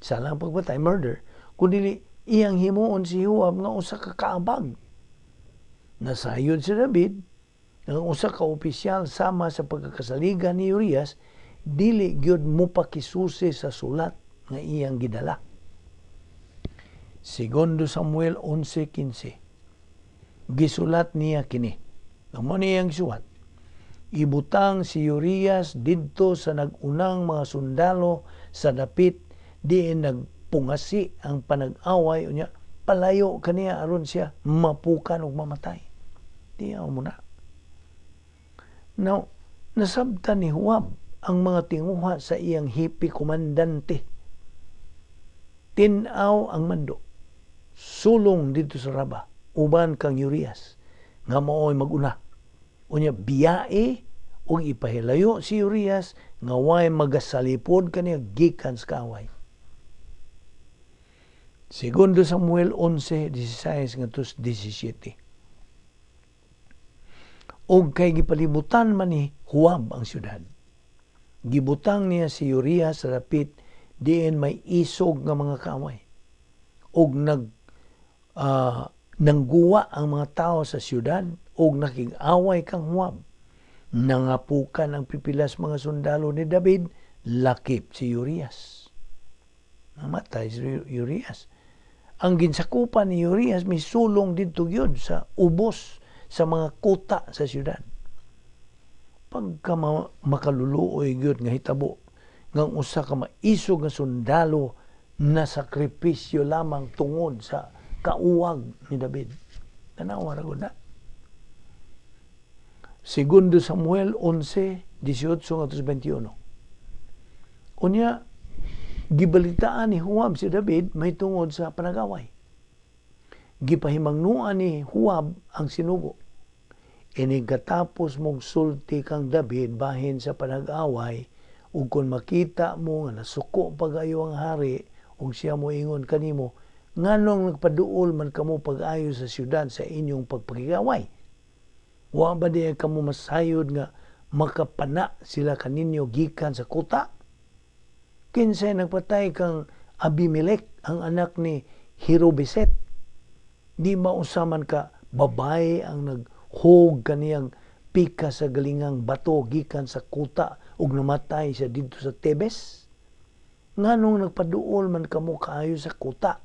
[SPEAKER 1] salang pagpatay, murder, kundi iyang himuon si Joab nga usa ka kaabag. Nasayod si David nga usa ka opisyal sama sa pagkakasaligan ni Urias, dili gyud mopakisusi sa sulat nga iyang gidala. Segundo Samuel 11:15, gisulat niya kini. Ang mo niyang gisulat, ibutang si Urias didto sa nag-unang mga sundalo sa dapit diin nagpungasi ang panag-away, unya palayo kaniya aron siya mapukan ug mamatay. Diyaw mo na. Now, nasabtan ni Joab ang mga tinguha sa iyang hipi komandante. Tin-aw ang mando. sulong didto sa Raba uban kang Urias nga mao'y mag-una. Unya biyae ug ipahilayo si Urias nga way magasalipod kaniya gikan sa kaaway. Segundo Samuel 11:16 ngadto 17. Og kay gipalibutan man ni Joab ang syudad, gibutang niya si Urias sa dapit diin may isog nga mga kaaway. Og nangguwa ang mga tao sa syudad og nakig-away kang Joab. Nangapukan ang pipilas mga sundalo ni David, lakip si Urias. Namatay si Urias. Ang ginsakupan ni Urias may sulong didto gyud sa ubos sa mga kuta sa syudad. Pagka makaluluoy gyud nga hitabo ngang usa ka maisog nga sundalo na sakripisyo lamang tungod sa kauwag ni David. Tanawa ra gud na. Segundo Samuel 11:18 ngadto 21. Unya gibalitaan ni Joab si David may tungod sa panagaway. Gipahimangnuan ni Joab ang sinugo. Inig katapos mong sulti kang David bahin sa panag-away, ug kung makita mo nga nasuko pag-ayo ang hari, ug siya mo ingon kanimo, nganong nagpaduol man kamo pag-ayo sa siyudad sa inyong pagpakigaway? Wa ba diay kamo masayod nga makapana sila kaninyo gikan sa kuta? Kinsay nagpatay kang Abimelech, ang anak ni Jerubeset? Di ba usaman ka babae ang naghog kaniyang pika sa galingang bato gikan sa kuta ug namatay siya didto sa Tebes? Nganong nagpaduol man kamo kaayo sa kuta?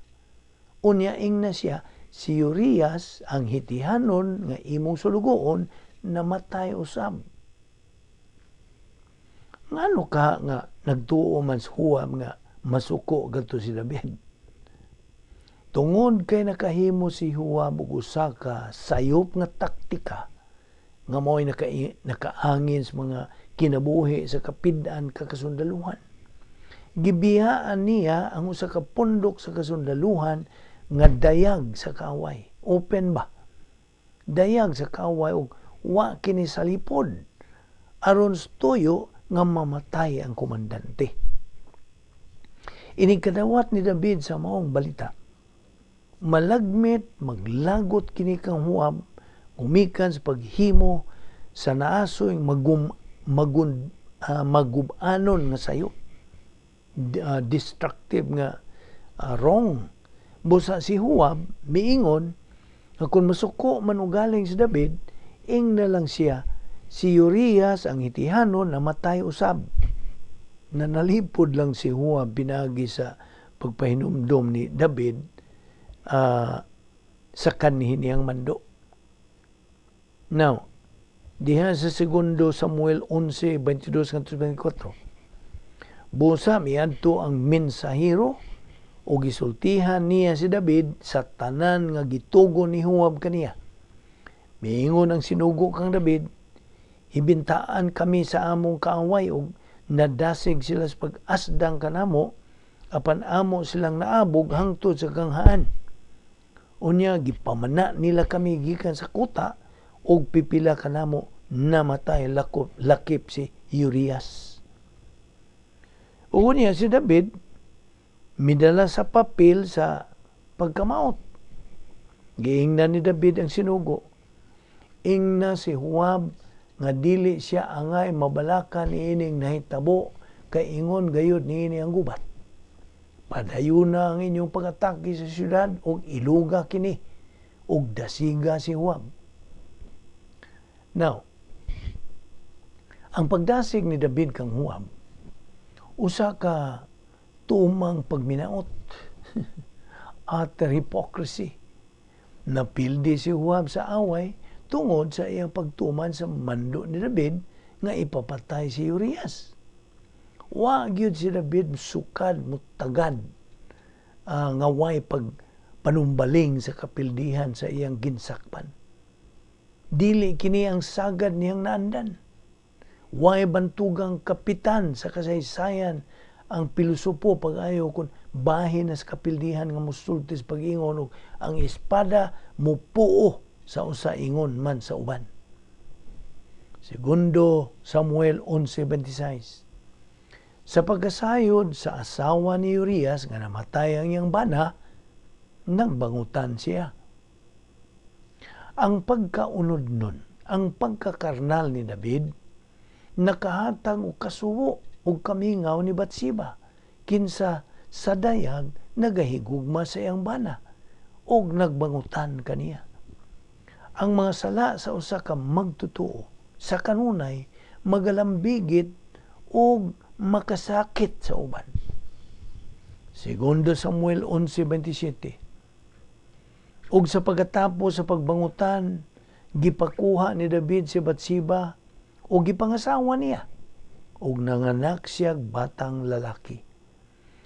[SPEAKER 1] Unya ingna siya, si Urias ang Hitihanon nga imong sulugoon namatay usab. Ngano ka nga nagtuo man sa Joab nga masuko gadto si David? Tungod kay nakahimo si Joab og usa ka sayop nga taktika nga mao'y nakaangin sa mga kinabuhi sa kapid-an ka kasundaluhan. Gibiyaan niya ang usa ka pundok sa kasundaluhan nga dayag sa kaaway. Open ba? Dayag sa kaaway og wa kini salipod aron tuyo nga mamatay ang komandante. Inig kadawat ni David sa maong balita, malagmit maglagot kini kang Joab gumikan sa paghimo sa naasoy magub-anon nga sayo, destructive nga wrong. Busa si Joab miingon nga kung masuko man ugaling si David, ingna lang siya si Urias ang Hitihanon namatay usab. Nanalipod lang si Joab pinagi sa pagpahinumdom ni David sa kanhi niyang mando. Now, diha sa segundo Samuel 11:22-24. Busa miadto ang mensahero o gisultihan niya si David sa tanan nga gitugon ni Joab kaniya. Miingon ang sinugo kang David, ibintaan kami sa among kaaway og nadasig sila sa pag-asdang kanamo, apan amo silang naabog hangtod sa ganghaan. Unya gipamana nila kami gikan sa kuta og pipila kanamo namatay lakip si Urias. Unya si David midala sa papel sa pagkamaot. Giingnan ni David ang sinugo. Ingna si Joab nga dili siya angay mabalaka niining nahitabo kay ingon gayud niini ang gubat. Padayuna ang inyong pag-atake sa siyudad og iluga kini og dasiga si Joab. Now, ang pagdasig ni David kang Joab usa ka tumang pagminaot, utter hypocrisy. Napildi si Joab sa away tungod sa iyang pagtuman sa mando ni David nga ipapatay si Urias. Wa gyud si David sukad mutagad nga way pagpanumbaling sa kapildihan sa iyang ginsakpan. Dili kini ang sagad niyang naandan. Way bantugang kapitan sa kasaysayan ang pilosopo pag-ayo kung Bahin na sa kapildihan nga musulti sa pag-ingon og ang espada mupuo sa usa ingon man sa uban. Segundo Samuel 11:26. Sa pagkasayod sa asawa ni Urias nga namatay ang iyang bana, nagbangutan siya. Ang pagkaunod nun, ang pagkakarnal ni David, nakahatag og kasubo og kamingaw ni Batseba, kinsa sa dayag nagahigugma sa iyang bana og nagbangutan kaniya. Ang mga sala sa usa ka magtotoo sa kanunay magalambigit og makasakit sa uban. Segundo Samuel 11:27. Ug sa pagkatapos sa pagbangutan, gipakuha ni David si Batseba ug gipangasawa niya ug nanganak siya batang lalaki.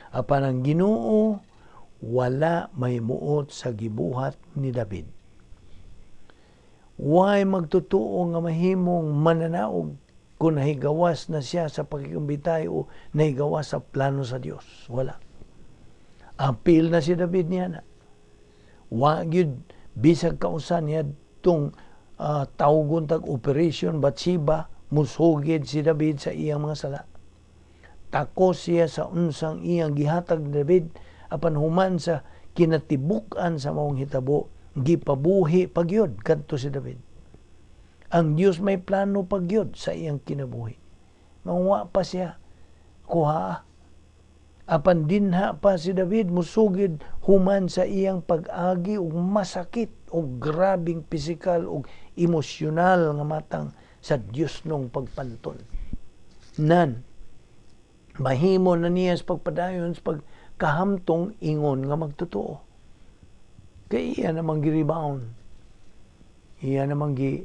[SPEAKER 1] Apan ang Ginoo wala mahimuot sa gibuhat ni David. Way magtotoo nga mahimong mananaog kung nahigawas na siya sa pakikumbitay o nahigawas sa plano sa Dios. Wala. Apil na si David niya na. Wa gyud bisag kausa niya tung tawgon tag Operation Batseba, musugid si David sa iyang mga sala. Takos siya sa unsang iyang gihatag ni David, apan human sa kinatibuk-an sa maong hitabo, gipabuhi pagyod kadto si David. Ang Dios may plano pagyod sa iyang kinabuhi. Manguwa pa siya kuha. Apan dinha pa si David musugid human sa iyang pag-agi og masakit og grabing pisikal og emosyonal nga matang sa Dios nung pagpanton. Nan mahimo na niya sa pagpadayon sa pagkahamtong ingon nga magtotoo. Kay iya namang gi-rebound. Iya namang gi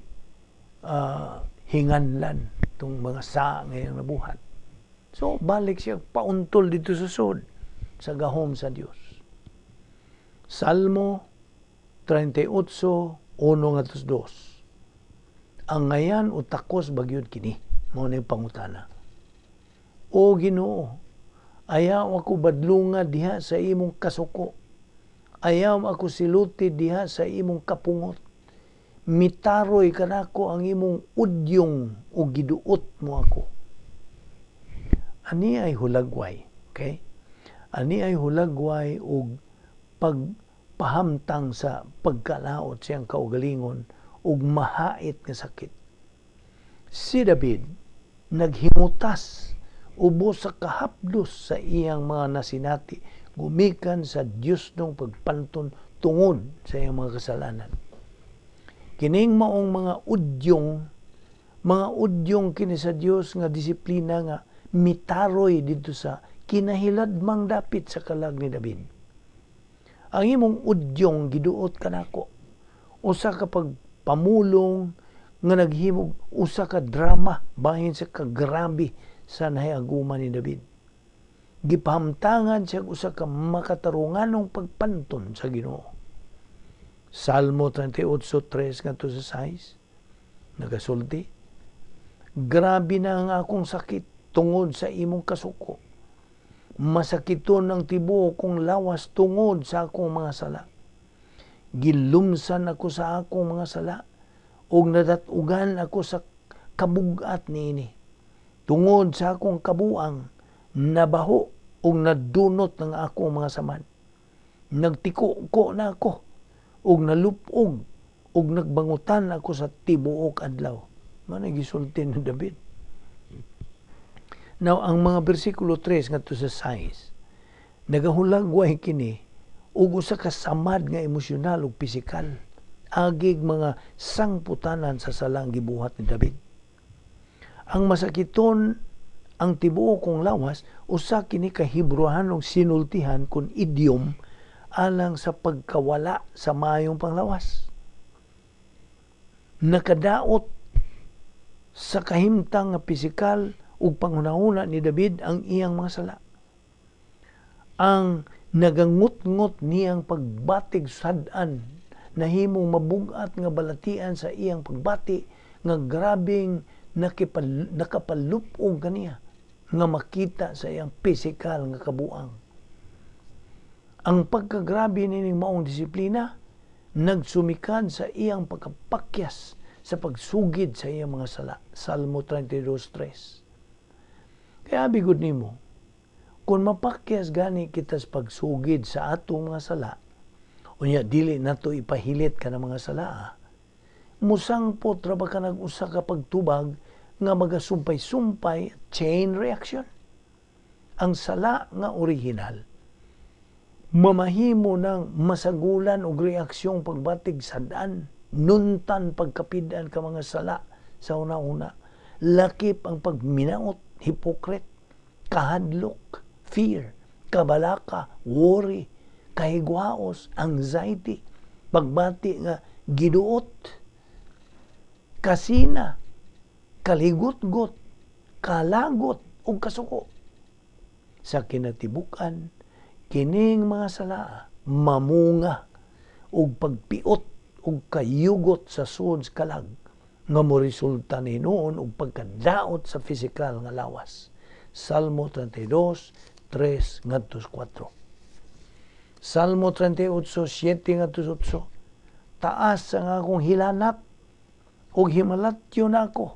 [SPEAKER 1] hinganlan itong mga sa ngayong nabuhat. So, balik siya pauntol dito sa sud, sa gahom sa Dios. Salmo 38:1-2. Ang ngayan o takos bagyod kini, mao na yung pangutana. O Ginoo, ayaw ako badlunga diha sa imong kasuko. Ayaw ako siluti diha sa imong kapungot. Mitaroy kanako ang imong udyong o giduot mo ako. Ani ay hulagway, okay? Ani ay hulagway og pagpahamtang sa pagkalaot siyang kaugalingon ug mahait nga sakit. Si David naghimutas ubos sa kahapdos sa iyang mga nasinati gumikan sa Dios nung pagpanton tungod sa iyang mga kasalanan. Kining maong mga udyong kini sa Dios nga disiplina nga mitaroy didto sa kinahiladmang dapit sa kalag ni David. Ang imong udyong giduot kanako, usa ka pagpamulong nga naghimog usa ka drama bahin sa kagrabe sa nahiaguma ni David. Gipahamtangan siya usa ka makatarunganong pagpanton sa Ginoo. Salmo 38:3 ngadto sa 6 nagasulti, grabe na ang akong sakit tungod sa imong kasuko. Masakiton ang tibuok kong lawas tungod sa akong mga sala. Gilumsan ako sa akong mga sala ug nadat-ugan ako sa kabugat niini. Tungod sa akong kabuang, nabaho ug nadunot ng akong mga samad. Nagtiko-ko na ako ug nalupog ug nagbangutan ako sa tibuok adlaw. Mao gisulti ni David. Now, ang mga bersikulo 3 ngadto sa 6, nagahulagway kini ug usa ka samad nga emosyonal ug pisikal agig mga sangputanan sa salang gibuhat ni David. Ang masakiton ang tibuok kong lawas usa kini ka Hebreohanong sinultihan kun idiom alang sa pagkawala sa maayong panglawas. Nakadaot sa kahimtang nga pisikal ug panghunahuna ni David ang iyang mga sala. Ang nagangut-ngot niyang pagbatig sad-an nahimong mabugat nga balatian sa iyang pagbati nga grabing nakapalupog kaniya nga makita sa iyang pisikal nga kabuang. Ang pagkagrabe nining maong disiplina nagsumikad sa iyang pagkapakyas sa pagsugid sa iyang mga sala. Salmo 32:3. Kaya bigod nimo, kung mapakyas gani kita sa pagsugid sa atong mga sala, unya dili nato ipahilit ka ng mga sala, musangpot ra ba ka nag-usa ka pagtubag nga magasumpay-sumpay, chain reaction. Ang sala nga original mamahimo ng masagulan og reaksyong pagbatig sad-an, nuntan pagkapidan ka mga sala sa una-una. Lakip ang pagminaot, hypocrite, kahadlok, fear, kabalaka, worry, kahigwaos, anxiety, pagbati nga giduot, kasina, kaligutgot, kalagot, ug kasuko. Sa kinatibuk-an, kining mga sala mamunga og pagpiot ug kayugot sa suod kalag nga moresulta ni hinuon og pagkadaot sa pisikal nga lawas. Salmo 32:3 ngadto 4. Salmo 38:7 ngadto 8. Taas ang akong hilanat ug himalatyo na ako.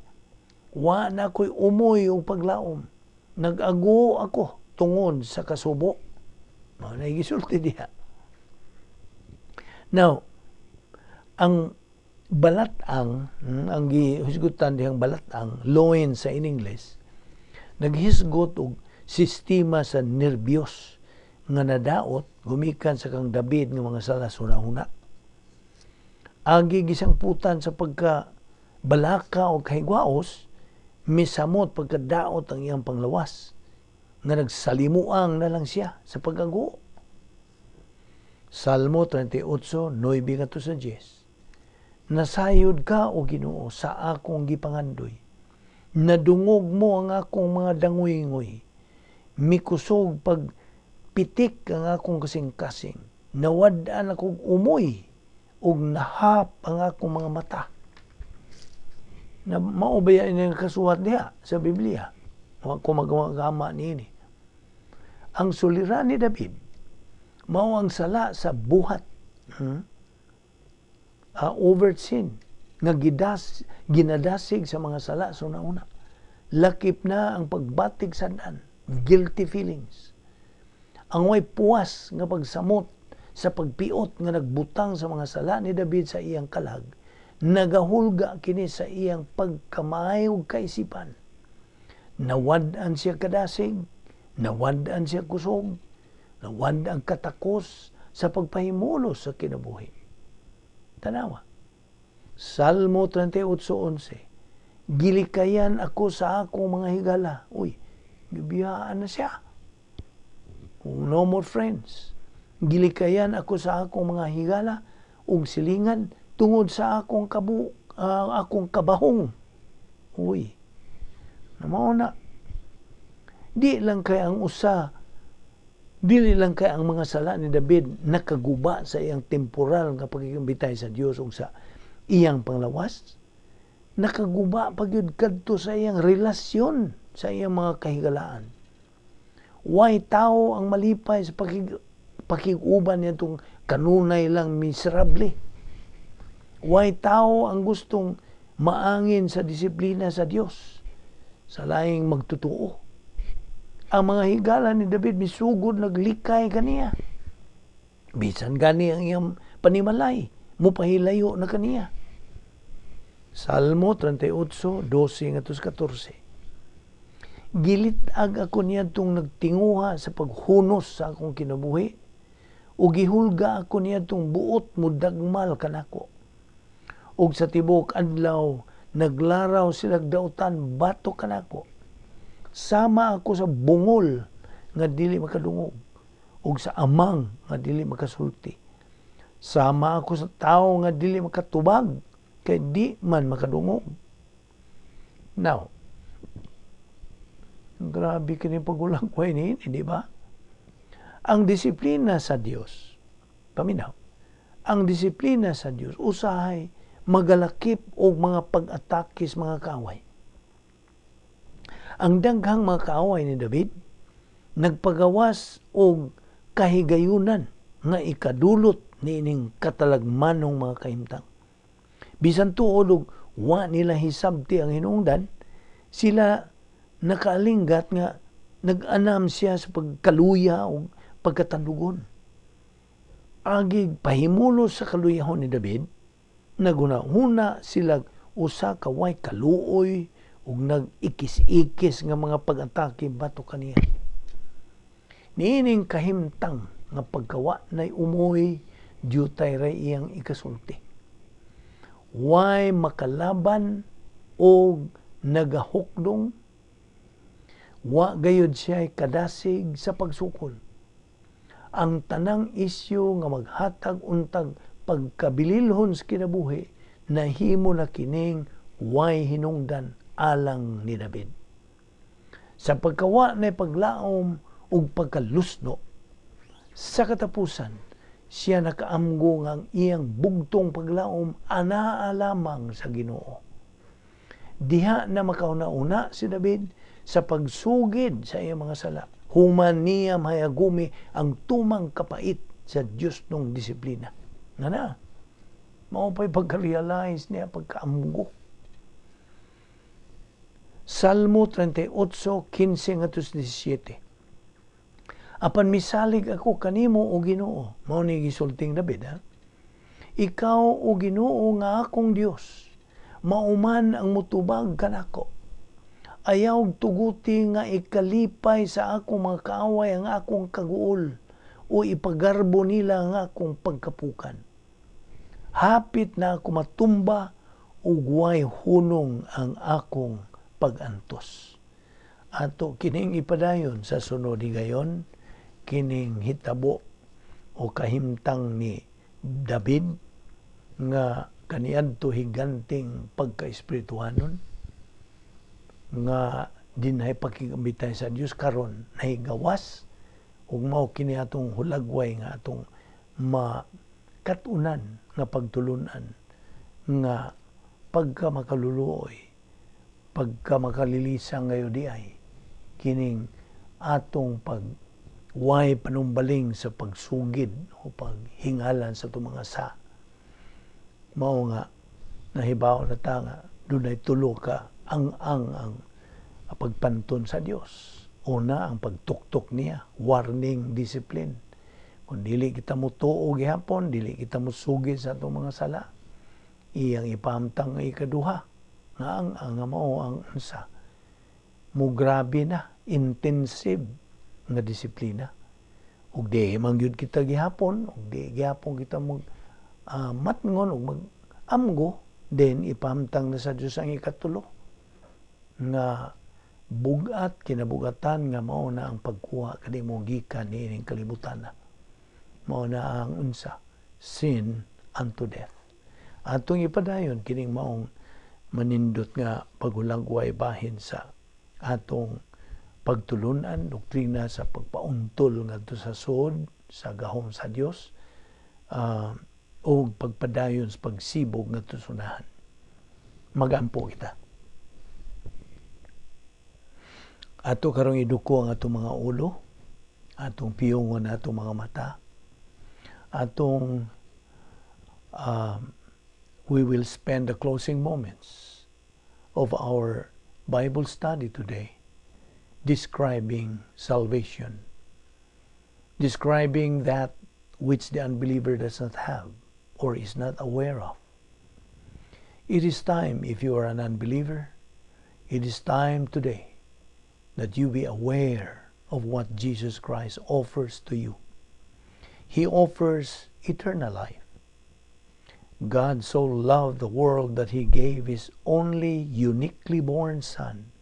[SPEAKER 1] Wa na ako'y umoy og paglaom. Nag-ago ako tungod sa kasubo. Mao na gisulti diha. Now, ang balatang, ang gihisgutan dihang balatang, loins sa in English, naghisgot og sistema sa nerbyos nga nadaot gumikan sa kang David nga mga sala sa una. Agi gisangputan sa pagka balaka o kahigwaos, misamot pagkadaot ang iyang panglawas nga nagsalimuang na lang siya sa pag-ago. Salmo 38:9 ngadto sa 10. Nasayod ka, o Ginoo, sa akong gipangandoy. Nadungog mo ang akong mga danguy-nguy. Mikusog pag pitik ang akong kasing-kasing. Nawad-an akong umoy ug nahap ang akong mga mata. Na mao ba yan ang kasuwat diha sa Biblia? Wa ko magama niini. Ang suliran ni David mao ang sala sa buhat. Overt sin nga ginadasig sa mga sala sa una-una. Lakip na ang pagbatig sad-an, guilty feelings. Ang way puwas nga pagsamot sa pagpiot nga nagbutang sa mga sala ni David sa iyang kalag, nagahulga kini sa iyang pagkamay ug kaisipan. Nawad-an siya kadasig, nawad-an siya kusog, nawad-an katakos sa pagpahimulos sa kinabuhi. Tanawa. Salmo 38:11. Gilikayan ako sa akong mga higala. Uy, gibiyaan na siya. No more friends. Gilikayan ako sa akong mga higala ug silingan tungod sa akong akong kabahong. Uy, mao na. Di lang kay ang usa, dili lang kay ang mga sala ni David nakaguba sa iyang temporal nga pagkikambitay sa Dios ug sa iyang panglawas, nakaguba pa gyud kadto sa iyang relasyon sa iyang mga kahigalaan. Way tao ang malipay sa pakig-uban niya itong kanunay lang miserable. Way tao ang gustong maangin sa disiplina sa Dios sa laing magtutuo. Ang mga higala ni David misugod naglikay kaniya. Bisan gani ang iyang panimalay, mupahilayo na kaniya. Salmo 38:12 ngadto 14. Gilit-ag ako niadtong nagtinguha sa paghunos sa akong kinabuhi, ug gihulga ako niadtong buot mudagmal kanako. Ug sa tibuok adlaw naglaraw sila dautan batok kanako. Sama ako sa bungol nga dili makadungog, ug sa amang nga dili makasulti. Sama ako sa tawo nga dili makatubag, kay di man makadungog. Now, grabe kini pagulakway niini, di ba? Ang disiplina sa Dios, paminaw, ang disiplina sa Dios usahay magalakip og mga pag-atake sa mga kaaway. Ang daghang mga kaaway ni David nagpagawas og kahigayunan nga ikadulot niining katalagmanong mga kahimtang. Bisan tuod og wa nila hisabti ang hinungdan, sila nakaalinggat nga nag-anam siya sa pagkaluya o pagkatandugon. Agig pahimulos sa kaluyahon ni David, naguna-huna sila usa ka way kaluoy ug nag-ikis-ikis nga mga pag-atake batok kaniya. Niining kahimtang nga pagkawa nay umoy, diutay ray iyang ikasulti. Way makalaban og nagahukdong, wa gayud siya kadasig sa pagsukol. Ang tanang isyu nga maghatag untag pagkabililhon sa kinabuhi, nahimo na kining way hinungdan alang ni David. Sa pagkawa na paglaom ug pagkalusno, sa katapusan, siya nakaamgo nga ang iyang bugtong paglaom anaa lamang sa Ginoo. Diha na makauna-una si David sa pagsugid sa iyang mga sala. Human niya mahayagumi ang tumang kapait sa Diyos nung disiplina. Nga na, mao pa'y pagka-realize niya, pagkaamgo. Salmo 38:15 ngadto 17. "Apan misalig ako kanimo, o Ginoo." Mao ni gisulting David, ha? "Ikaw, o Ginoo nga akong Dios, mao man ang mutubag kanako. Ayaw tuguti nga ikalipay sa akong mga kaaway ang akong kaguol o ipagarbo nila ang akong pagkapukan. Hapit na ako matumba ug way hunong ang akong pag-antos." Ato kining ipadayon sa sunod higayon, kining hitabo o kahimtang ni David nga kaniadto higanting pagka-espirituhanon nga dinhay pakigambitay sa Dios karon nahigawas, ug mao kini atong hulagway nga atong makat-unan nga pagtulunan nga pagka makaluluoy, pagka makalilisang ngayon di ay kining atong pag way panumbaling sa pagsugid o paghingalan sa itong mga sa mao nga nahibaw na ta nga dunay tulo ka ang pagpanton sa Dios. Una, ang pagtuktok niya, warning discipline. Kung dili kita motuo gihapon, dili kita mosugid sa atong mga sala, iyang ipahamtang ang ikaduha nga ang mao ang unsa mo grabe na intensive nga disiplina. Ug di man gyud kita gihapon, ug di gihapon kita mag matngon ug mag amgo, then ipahamtang na sa Dios ang ikatulo nga bugat kinabugatan nga mao na ang pagkuha kanimo gikan niining kalibutan na. Mao na ang unsa, sin unto death. Atong ipadayon kining maong manindot nga paghulagway bahin sa atong pagtulunan, doktrina sa pagpauntol ngadto sa suod sa gahom sa Dios ug pagpadayon sa pagsibog ngadto sa unahan. Magampo kita. Ato karong iduko ang atong mga ulo, atong piyongon atong mga mata, atong we will spend the closing moments of our Bible study today describing salvation, describing that which the unbeliever does not have or is not aware of. It is time, if you are an unbeliever, it is time today that you be aware of what Jesus Christ offers to you. He offers eternal life. God so loved the world that He gave His only uniquely born Son,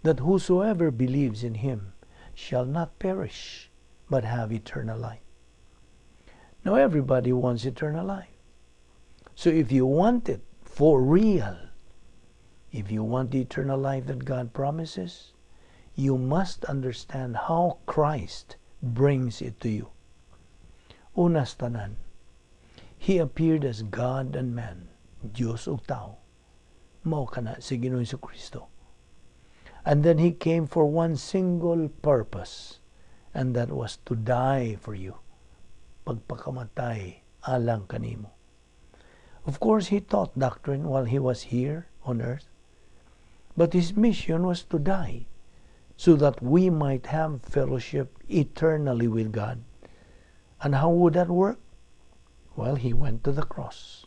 [SPEAKER 1] that whosoever believes in Him shall not perish, but have eternal life. Now everybody wants eternal life. So if you want it for real, if you want the eternal life that God promises, you must understand how Christ brings it to you. Una sa tanan, He appeared as God and man, Diyos ug tao. Mao kana si Ginoong Kristo. And then He came for one single purpose, and that was to die for you. pagpakamatay alang kanimo. Of course, he taught doctrine while he was here on earth. But his mission was to die so that we might have fellowship eternally with God. And how would that work? Well, he went to the cross.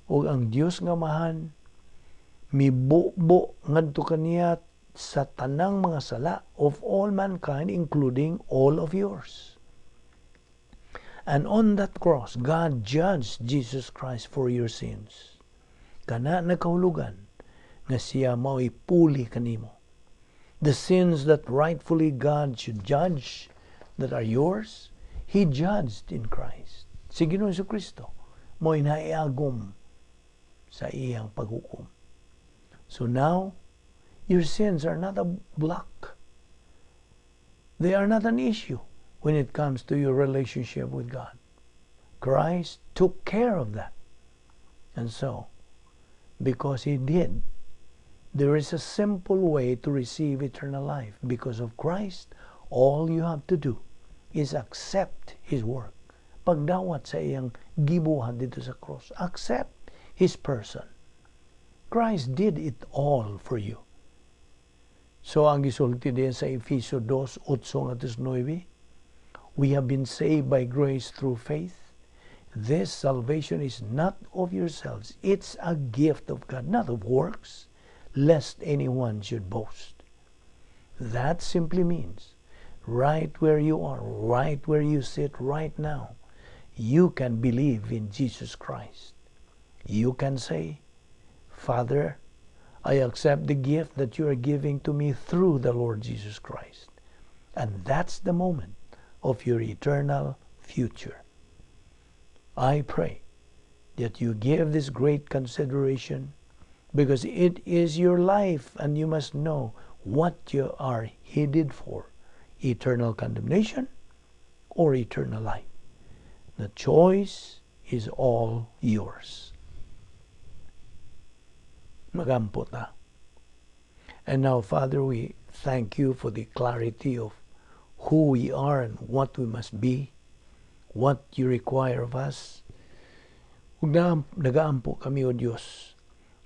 [SPEAKER 1] Ug ang Dios nga Amahan mibubo ngadto kaniya sa tanang mga sala of all mankind, including all of yours. And on that cross, God judged Jesus Christ for your sins. Kana nakahulugan nga siya mao'y puli kanimo. The sins that rightfully God should judge, that are yours, He judged in Christ. Si Ginoong Kristo mao'y naiagom sa iyang paghukom. So now, your sins are not a block. They are not an issue when it comes to your relationship with God. Christ took care of that. And so, because He did, there is a simple way to receive eternal life. Because of Christ, all you have to do is accept His work. Pagdawat sa iyang gibuhat didto sa cross. Accept His person. Christ did it all for you. So ang gisulti din sa Efeso 2, 8 ngadto 9, "We have been saved by grace through faith. This salvation is not of yourselves. It's a gift of God, not of works, lest anyone should boast." That simply means right where you are, right where you sit right now, you can believe in Jesus Christ. You can say, "Father, I accept the gift that you are giving to me through the Lord Jesus Christ." And that's the moment of your eternal future. I pray that you give this great consideration because it is your life and you must know what you are headed for: eternal condemnation or eternal life. The choice is all yours. Magampo ta. And now, Father, we thank you for the clarity of who we are and what we must be, what you require of us. Ug nagaampo kami, O Dios,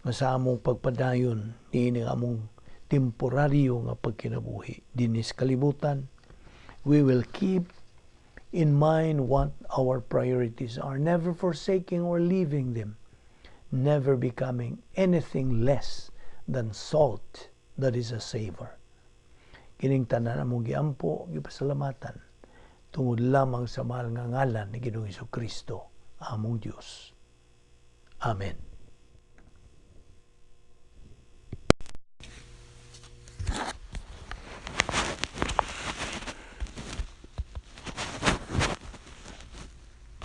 [SPEAKER 1] nga sa among pagpadayon niini among temporaryo nga pagkinabuhi dinis kalibutan, we will keep in mind what our priorities are, never forsaking or leaving them, never becoming anything less than salt that is a savor. Kining tanan among giampo, gipasalamatan, tungod lamang sa mahal nga ngalan ni Ginoong Kristo, among Dios. Amen.